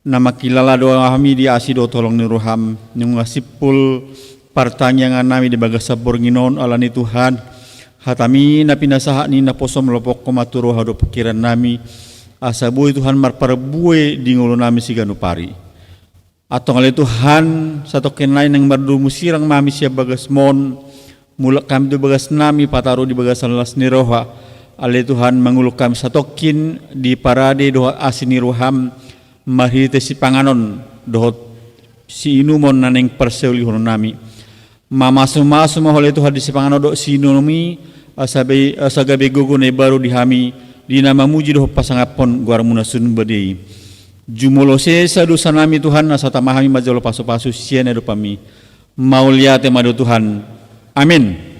na mangkilala do hami di asi dohot holong ni rohaM, nunga simpul partangiangannami di bagasan borngin on, alani Tuhan, hataMi na pinasahat ni naposoM lopokhon ma tu roha dohot pingkirannami, asa boi Tuhan marparbue di ngolunami siganup ari. Antong ale Tuhan, satongkin nai naeng mardomu sirang ma hami sian bagasMon, mulak hami tu bagasnami pataru di bagasan las ni roha. Ale Tuhan, mangulak hami satongkin diparade dohot asi ni rohaM, marhite sipanganon dohot siinumon na naeng parsaulihononnami. Mamasumasu ma Ho ale Tuhan di sipanganon dohot siinumon i, asa be-, asa gabe gogo na imbaru di hami, di na mamuji dohot pasangaphon goarMu na sun badia i. Jumolo sesa dosanami Tuhan, asa tama hami manjalo pasupasu sian adopanMi. Mauliate ma di Ho Tuhan. Amen.